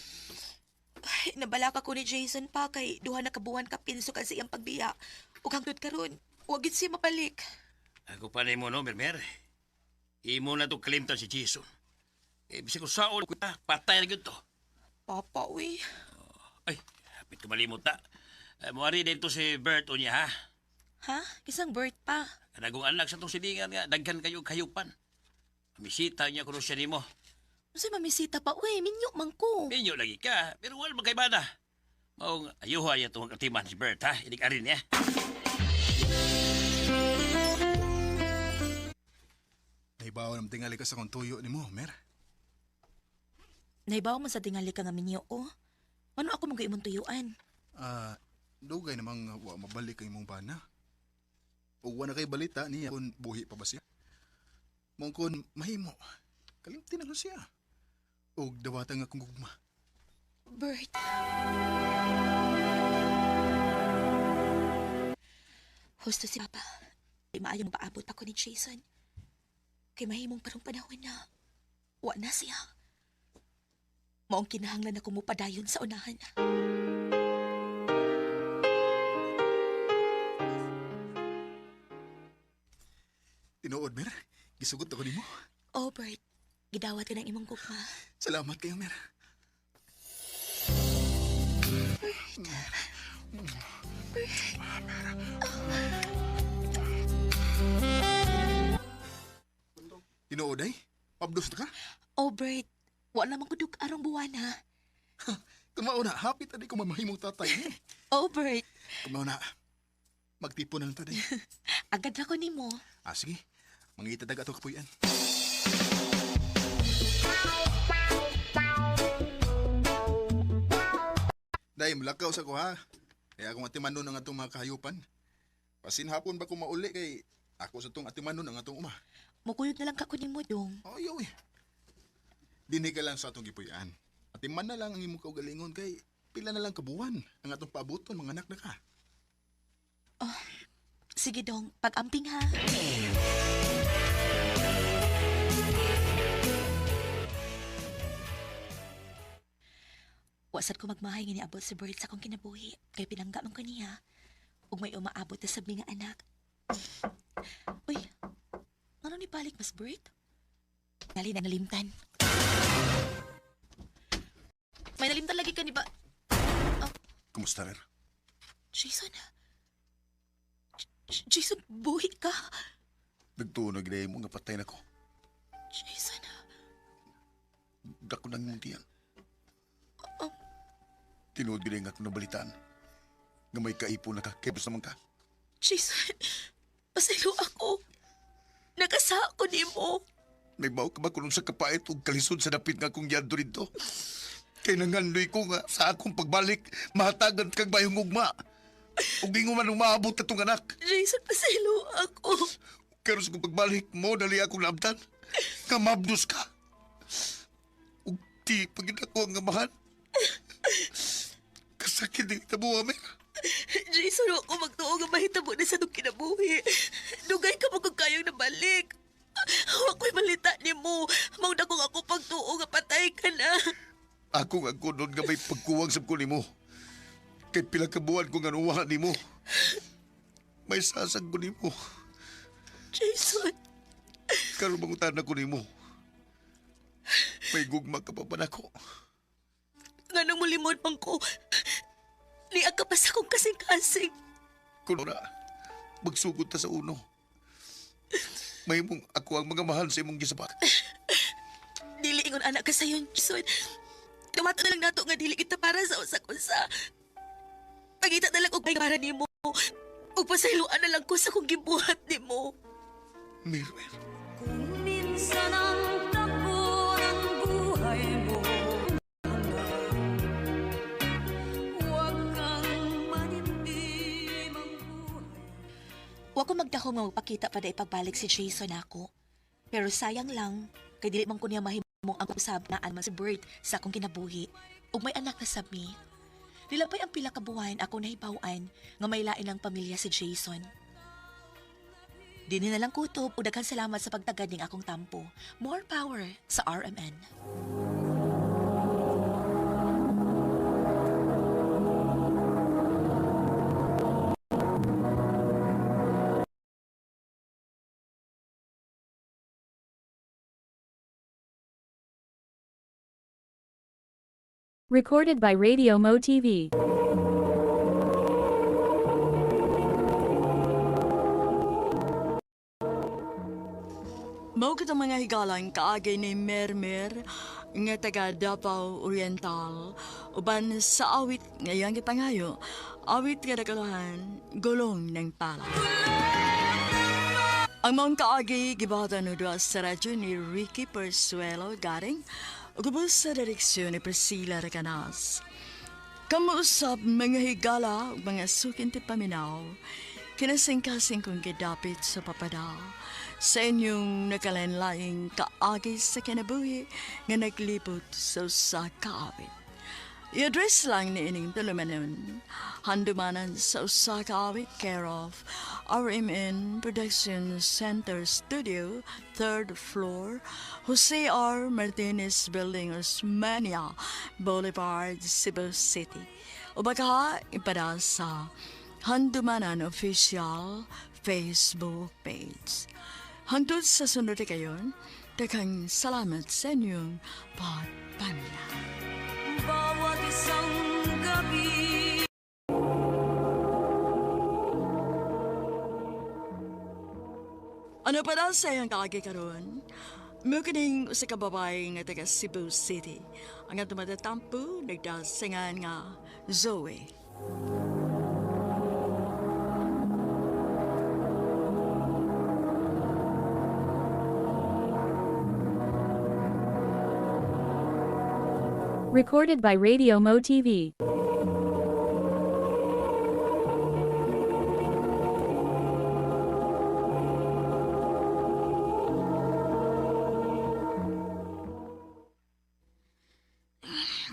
S3: Ay, nabalaka ko ni Jason pa kay duha na kabuhan kapin sukat sa iyang pagbiya. Ug hangtod karon, wa gyud siya mabalik.
S11: Ako pa na mo, no, Berber? Imo na to kalimtan si Jason. Eh, bisag ko saon ko ta, patay na gyud to.
S3: Papa, uy.
S11: Ay, hapit ko malimot ta. Eh, muari dito si Bert o niya, ha?
S3: Ha? Isang birth pa.
S11: Kanagong anak sa tong silingan nga, daghan kayo kayupan. Misita niya kuno siya nimo.
S3: Unsay mamisita pa, uy, minyo man ko.
S11: Minyo lagi ka, pero wala magkaibana. Maong ayuha niya itong katiman si Bert, ha? Inig arin niya.
S8: Nahibaw na tingali ka sa kong tuyo ni mo, Mer.
S3: Naibaw man sa tingali ka nga minyo ko. Ano ako mga imong tuyuan?
S8: Ah, dugay namang wa mabalik ang imong bana. Ug wa na kay balita niya kung buhi pa ba siya. Mong kun mahimo, kalimti na lang siya. Ug dawatan nga akong gugma.
S3: Bert. Husto si Papa. Di maayong paabot ako ni Jason. Kay mahimong parang panahon na wa na siya. Maong kinahanglan ako mupadayon sa unahan.
S8: Tinuod, Mer. Gisugot ako nimo.
S3: Oh, Bert. Gidawat ka ng imong gugma.
S8: Salamat kayo, Mer. Tinuod ay? Pabdos na ka?
S3: Oh, Bert. Wa naman ko dug arong buwan ha.
S8: Kung mauna, hapit adi ko mamahimong tatay. Eh.
S3: Oh, Bert.
S8: Kung mauna, magtipon na lang taday.
S3: Agad na ko nimo.
S8: Ah, sige. Mangita dag ato kapuyan. Day, mulakaw sa ko ha. Kaya akong atimanon ang atong mga kahayupan. Pasin hapon ba ko mauli kay ako sa tong atimanon ang atong uma.
S3: Mukuyog na lang ka ko nimo dong.
S8: Oy, oy. Dinhi ka lang sa atong gipuy-an. Atiman na lang ang imong kaugalingon kay pila na lang kabuwan ang atong paaboton mga anak na ka.
S3: Sige dong, pag-amping ha. Wasad ko magmahay nga niabot si Bert sa akong kinabuhi. Kay pinangga man ko niya. Ug may umaabot na sa nga anak. Uy, ano ni balik mas Bert? Dali na nalimtan. May nalimtan lagi ka ni ba?
S5: Kumusta, Mer?
S3: Jason? Jason, buhi ka.
S5: Nagtunog na mo nga patay na ko.
S3: Jason,
S5: Dako nang imong tiyan. Tinuod gid nga akong nabalitaan. Nga may kaipo na ka, kay basta man ka.
S3: Jason, pasaylo ako. Nagasa ako nimo.
S5: Nagbaw ka ba kung sa kapait ug kalisod sa dapit nga akong yadto dito? Kay nangandoy ko nga sa akong pagbalik, mahatagan kag bayong ugma. Ug ingon man umaabot atong anak.
S3: Jason, pasaylo ako.
S5: Pero sa akong pagbalik mo, dali akong naabtan. Nga mabdos ka. Ug di pagid ako ang amahan. Kasakit din kita buwa, Mer.
S3: Jason, ako magtuo nga mahitabo na sa itong kinabuhi. Dugay ka mo kung kayang nabalik. Wa ko'y malita nimo. Mauna kong ako pagtuo nga patay ka na.
S5: Ako nga kunon nga may pagkuwang sa ko nimo. Kay pila ka buwan ko nga nuwa nimo. May sasag ko nimo.
S3: Jason,
S5: Karon mangutan ko nimo. May gugma ka pa ba nako?
S3: nganong mulimod man ko. Niya ka pa sa akong kasing-kasing.
S5: Kuno na, magsugod ta sa uno. May mong ako ang mga mahal sa imong gisapak.
S3: Dili ingon anak ka sayon, Jason. Tumato na lang nato nga dili kita para sa usa-usa. Pagita na lang og may para nimo. Ug pasayloan na lang ko sa kong gibuhat nimo.
S5: Mir, Mir.
S10: Minsan ang takbo ng buhay mo, huwag kang manimdim ang buhay.
S3: Wa ko magdahom nga magpakita pa dahil pagbalik si Jason ako. Pero sayang lang, kay dili man ko niya mahimong ang usab na man si Bert sa akong kinabuhi. Ug may anak na sab mi. Nilabay ang pila ka buwan ako nahibaw-an nga may lain ang pamilya si Jason. Dinhi na lang kutob ug daghan salamat sa pagtagad ning akong tampo. More power sa RMN.
S2: Recorded by Radio Mo TV.
S1: Mao kitang mga higalang kaagay ni Mermer nga taga Davao Oriental uban sa awit nga iyang gipangayo, awit nga nagkuluhan, Gulong ng Pala. Ang maong kaagi gibatan no duha sa radyo ni Ricky Persuelo Garing ug ubos sa direksyon ni Priscilla Recanas. Kamuusap mga higala ug mga sukin ti paminaw, kinasingkasing kong gidapit sa papada sa inyong nakalanlaing kaagi sa kinabuhi nga naglibot sa usa ka awit. I-address lang ni ining tulumanon, handumanan sa usa ka awit, care of RMN Production Center Studio, 3rd floor, Jose R. Martinez Building, Osmania Boulevard, Cebu City. O baka ipada sa Handumanan Official Facebook page. Hangtod sa sunod kayon, daghang salamat sa inyong pagpaminaw.
S10: Bawat isang gabi.
S1: Ano pa daw sa iyang kaagi karon? Mukining usa ka babae nga taga Cebu City. Ang atong matatampo nagdasingan nga Zoe.
S2: Recorded by Radio Mo TV.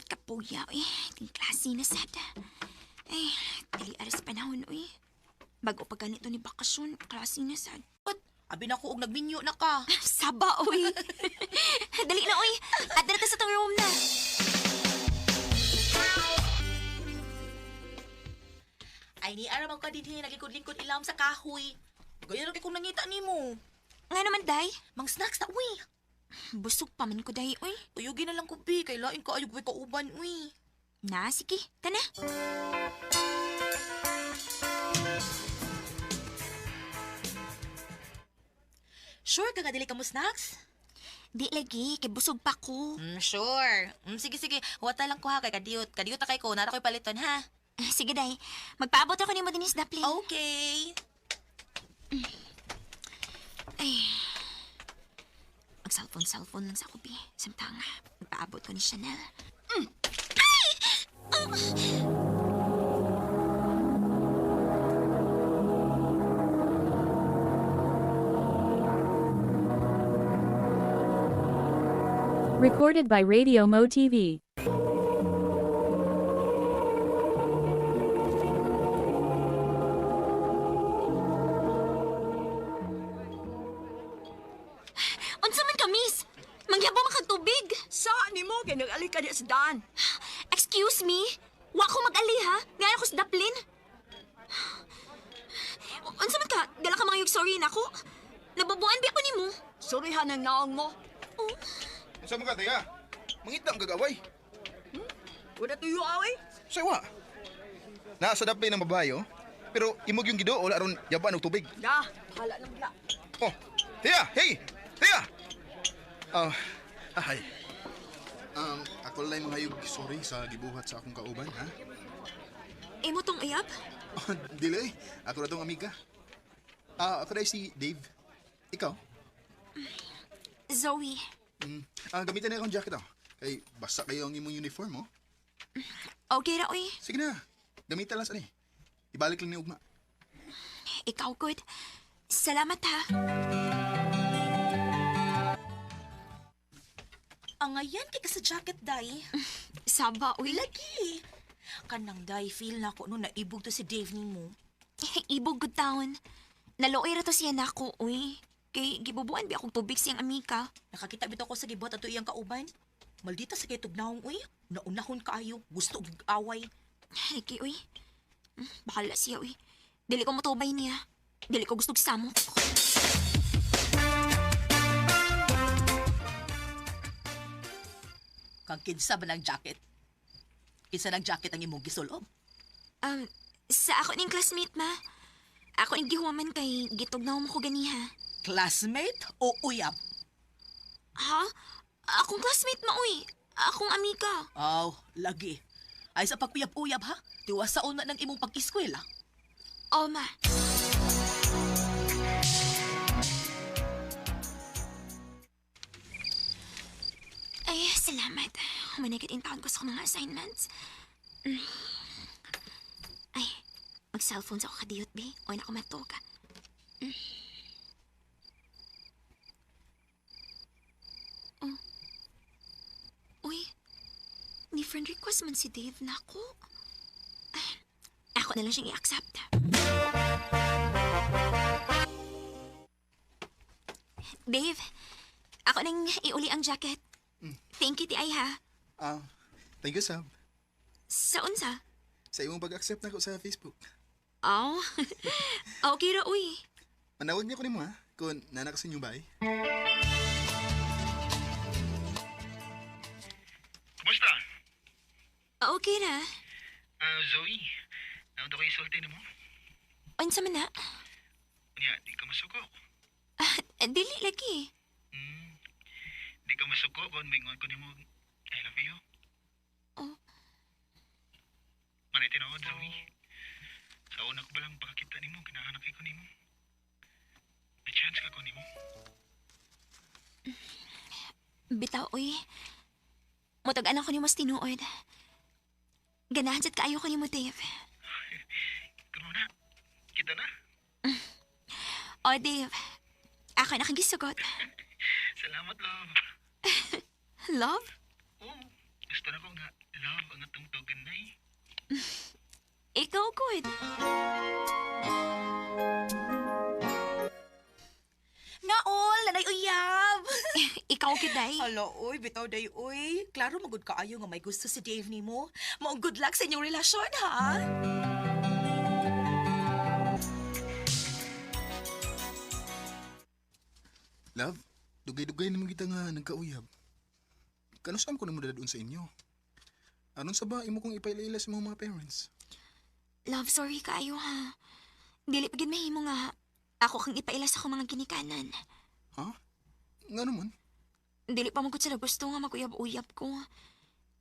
S4: Kapuya, uy. Ting klase na sad. Ay, dili aras panahon, uy. Bago pa ganito ni bakasyon, klase na sad.
S3: Abi na ko og nagminyo na ka.
S4: Saba, uy. Dali na, uy. At na ta sa tong room na.
S3: Ay ni aram ka dinhi naglikod-lingkod ilawom sa kahoy. Gaya ra kay kung nangita nimo.
S4: Nga naman, day.
S3: Mang snacks ta uy.
S4: Busog pa man ko, day, uy.
S3: Uyugi na lang ko bi kay lain ka ayog way kauban uy.
S4: Na, sige. Tana.
S3: Sure ka nga dili ka mo snacks?
S4: Di lagi, kay busog pa ko.
S3: Sure. Sige sige, huwata lang ko ha kay kadiyot. Kadiyot na kay ko, nara ko'y paliton ha.
S4: Sige, day. Magpaabot ako nimo dinis Daplin.
S3: Okay.
S4: Ay. Mag-cellphone, cellphone lang sa ako, bi. Samtang, magpaabot ko ni Chanel. Ay! Oh!
S2: Recorded by Radio Mo TV.
S4: Unsa man ka, miss? Mangyabo man kag tubig.
S1: Sa nimo kay nag-ali ka di sa daan.
S4: Excuse me? Wa ko mag-ali, ha? Nga ako sa Daplin. Unsa man ka? Dala ka mga sorry nako. Nababuan bi ako nimo.
S1: Surihan ang naong mo.
S4: Oh.
S8: Unsa man ka tiya? Mangita ang gagaway.
S1: Wala tuyo away.
S8: Sawa. Naa sa dapay ng babae, oh. Pero imog yung gidool aron yaban og tubig.
S1: Na, hala nang bla.
S8: Oh, Tia, hey! Tia! Ah, hi. Ako lang mga sorry sa gibuhat sa akong kauban, ha?
S4: Imo tong uyab?
S8: Oh, dili. Ako na tong amiga. Ah, ako na si Dave. Ikaw?
S4: Zoe.
S8: Ah, gamitan na akong jacket, oh. Kay basa kayo ang imong uniform, oh.
S4: Okay ra, uy.
S8: Sige na. Gamitan lang sa ni. Ibalik lang ni Ugma.
S4: Ikaw, good. Salamat, ha.
S3: Angayan kay ka sa jacket day.
S4: Saba, uy.
S3: Lagi. Kanang day feel na ko no naibog to si Dave nimo.
S4: Ibog good town. Naluoy ra to siya nako, uy. Kay gibubuan bi akong tubig siyang amika.
S3: Nakakita bitaw ko sa gibuhat ato iyang kauban. Maldita sa kay tugnaong uy. Naunahon kaayo, gusto og away.
S4: Lagi, uy. Bahala siya, uy. Dili ko motubay niya. Dili ko gusto samok.
S3: Kang kinsa ba ng jacket? Kinsa ng jacket ang imong gisulob?
S4: Sa ako ning classmate, ma. Ako ning gihuwaman kay gitugnaw mo ko ganiha.
S3: Classmate o uyab?
S4: Ha? Akong classmate, ma, uy. Akong amiga.
S3: Aw, lagi. Ay sa paguyab-uyab ha? Tiwasaon na ng imong pag-eskwela.
S4: Oh, ma. Ay, salamat. Humanigit in taon ko sa mga assignments. Ay, mag-cellphone sa ako kadiyot, bi. O na ako matog. Oh. Uy, ni friend request man si Dave na ako. Ay, ako na lang siyang i-accept. Dave, ako nang iuli ang jacket. Thank you, ti ay ha.
S8: Ah, thank you, Sab.
S4: Sa unsa?
S8: Sa imong pag-accept nako sa Facebook.
S4: Oh. Okay ra, uy.
S8: Manawag niya ko nimo ha, kung nana ka sa inyong bahay.
S7: Kumusta?
S4: Okay ra.
S7: Ah, Zoe, naunta ko isulti nimo.
S4: Unsa man na?
S7: Unya, di ka masuko.
S4: Ah, dili lagi.
S7: Di ka masuko kung mingon ko nimo I love you.
S4: Oh.
S7: Manay tinuod, Zoe. Sa una ko ba lang pagkakita nimo, ginahanap ko nimo. May chance ka ko nimo.
S4: Bitaw, uy. Mutag-anak ko ni mas tinuod. Ganahan sad kaayo ko nimo, Dave.
S7: Kuno na. Kita na.
S4: Oh, Dave. Ako na kang gisugot.
S7: Salamat, love.
S4: Love?
S7: Oo, gusto na ko nga love ang atong tugan na eh.
S4: Ikaw, good.
S3: Naol, nanay uyab.
S4: Ikaw, kiday.
S3: Hala, oy, bitaw day, oy. Klaro magud kaayo nga may gusto si Dave nimo. Maong good luck sa inyong relasyon, ha?
S8: Love, dugay-dugay naman kita nga nagkauyab. Kano saan ko na mo doon sa inyo? Anon sa ba imo kong ipaila sa mga parents?
S4: Love, sorry kaayo ha. Dili pa gid mahimo nga ako kang ipaila sa akong mga ginikanan.
S8: Ha? Nga naman?
S4: Dili pa man gud sila gusto nga maguyab-uyab ko.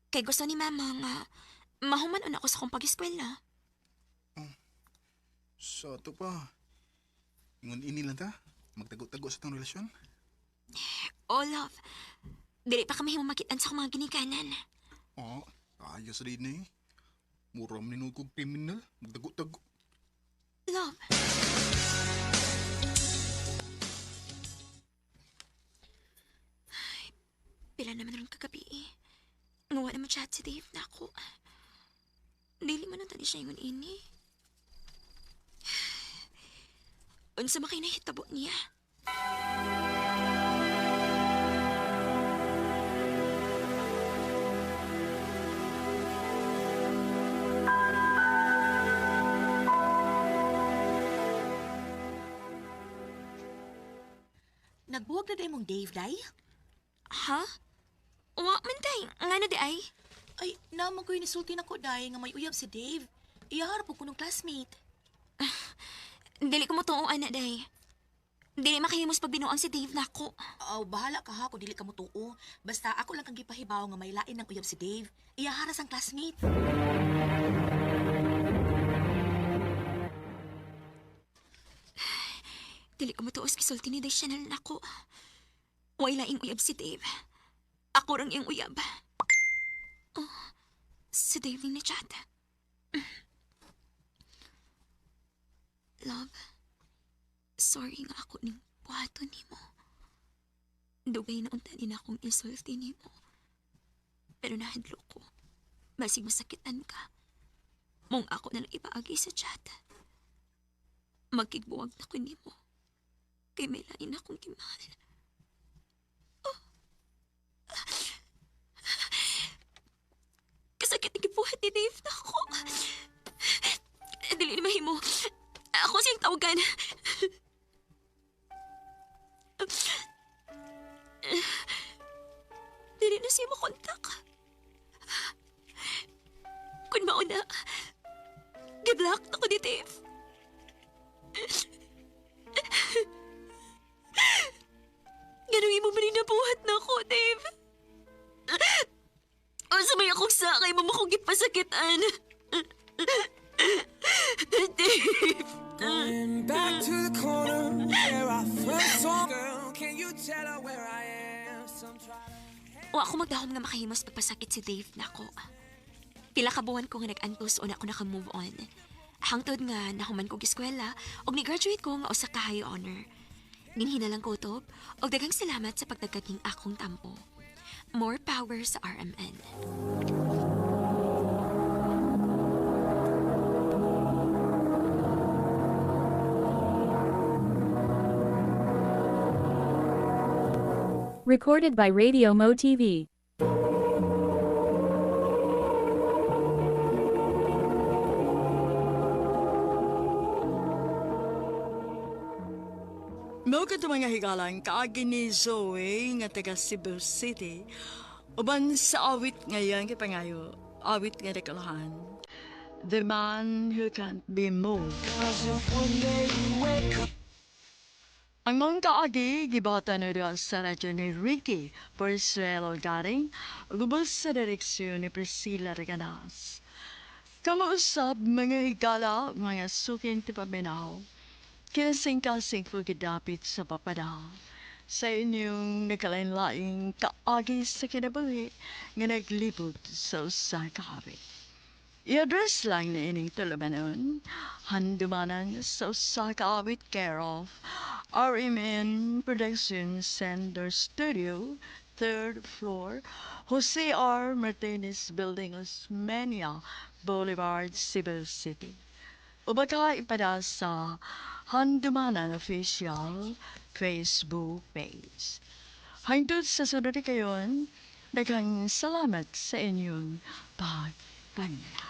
S4: Kay gusto ni mama nga mahuman ako sa akong pag-eskwela.
S8: Sa ato pa. Ingon ini lang ta. Magtago-tago sa tong relasyon.
S4: Oh, love. Dili pa kami makitaan sa akong mga ginikanan.
S8: Oo, ayos rin eh. Mura man ninuod kong kriminal. Magtago-tago.
S4: Love. Ay, pila naman rin kagabi eh. Ngawa naman chat si Dave na ako. Dili man ang tani siya ingon ini. Unsa man kay nahitabo niya?
S3: Nagbuwag na day mong Dave, day?
S4: Ha? Wa man tay. Ngano di ay?
S3: Ay, naman ko yung nisulti na ko, day, nga may uyab si Dave. Iyaharap ko nung classmate.
S4: Dili ko mo tuo, ana, day. Dili makahimos pag binuang si Dave nako.
S3: Aw, bahala ka ha kung dili ka mo tuo. Basta ako lang kang gipahibaw nga may lain ng uyab si Dave. Iyaharas ang classmate.
S4: Dili ko matuos gisulti ni Day Chanel nako. Way laing uyab si Dave. Ako rang iyang uyab. Oh, si Dave ni chat. Love, sorry nga ako ning buhaton nimo. Dugay na unta ni na akong isulti nimo. Pero nahadlo ko. Basig masakitan ka. Mong ako na lang ipaagi sa chat. Magkigbuwag na ko nimo. Kay may lain akong gimahal. Oh. Kasakit ang gibuhat ni Dave na ako. Dili ni mahimo. Ako siyang tawagan. Dili na siya makontak. Kung mauna, giblock na ko ni Dave. Ganun imo man nabuhat na ako, Dave. Asa may akong sakay mo akong gipasakitan. Dave.
S10: Going back to the corner where I first saw girl. Can you tell her where I am? Some try
S4: Wa ako magdahom nga makahimos pagpasakit si Dave nako. Pila ka buwan ko nga nag-antos o na ako naka-move on. Hangtod nga nahuman kog eskwela ug ni-graduate ko nga usa ka high honor. Ginhinalang ko utob og daghang salamat sa pagdagkag ning akong tampo. More power sa RMN.
S2: Recorded by Radio Mo TV.
S1: Mao kadto mga higalang kaagi ni Zoe nga taga Cebu City. Uban sa awit ngayon kay pangayo, awit nga dekalahan. The Man Who Can't Be Moved. Ang mga kaagi, gibata na doon sa radyo ni Ricky Porsuelo Garing, lubos sa direksyon ni Priscilla Reganas. Kamausap mga higala, mga suking tipaminaw, kinasing-kasing po gidapit sa papada. Sa inyong nakalain-laing kaagi sa kinabuhi nga naglibot sa usa ka awit. I-address lang na ining tulumanon, handumanan sa usa ka awit care of RMN Production Center Studio, third floor, Jose R. Martinez Building, Osmeña Boulevard, Cebu City. O baka ipada sa Handumanan Official Facebook page. Hangtod sa sunod kayon, daghang salamat sa inyong pagpangyaw.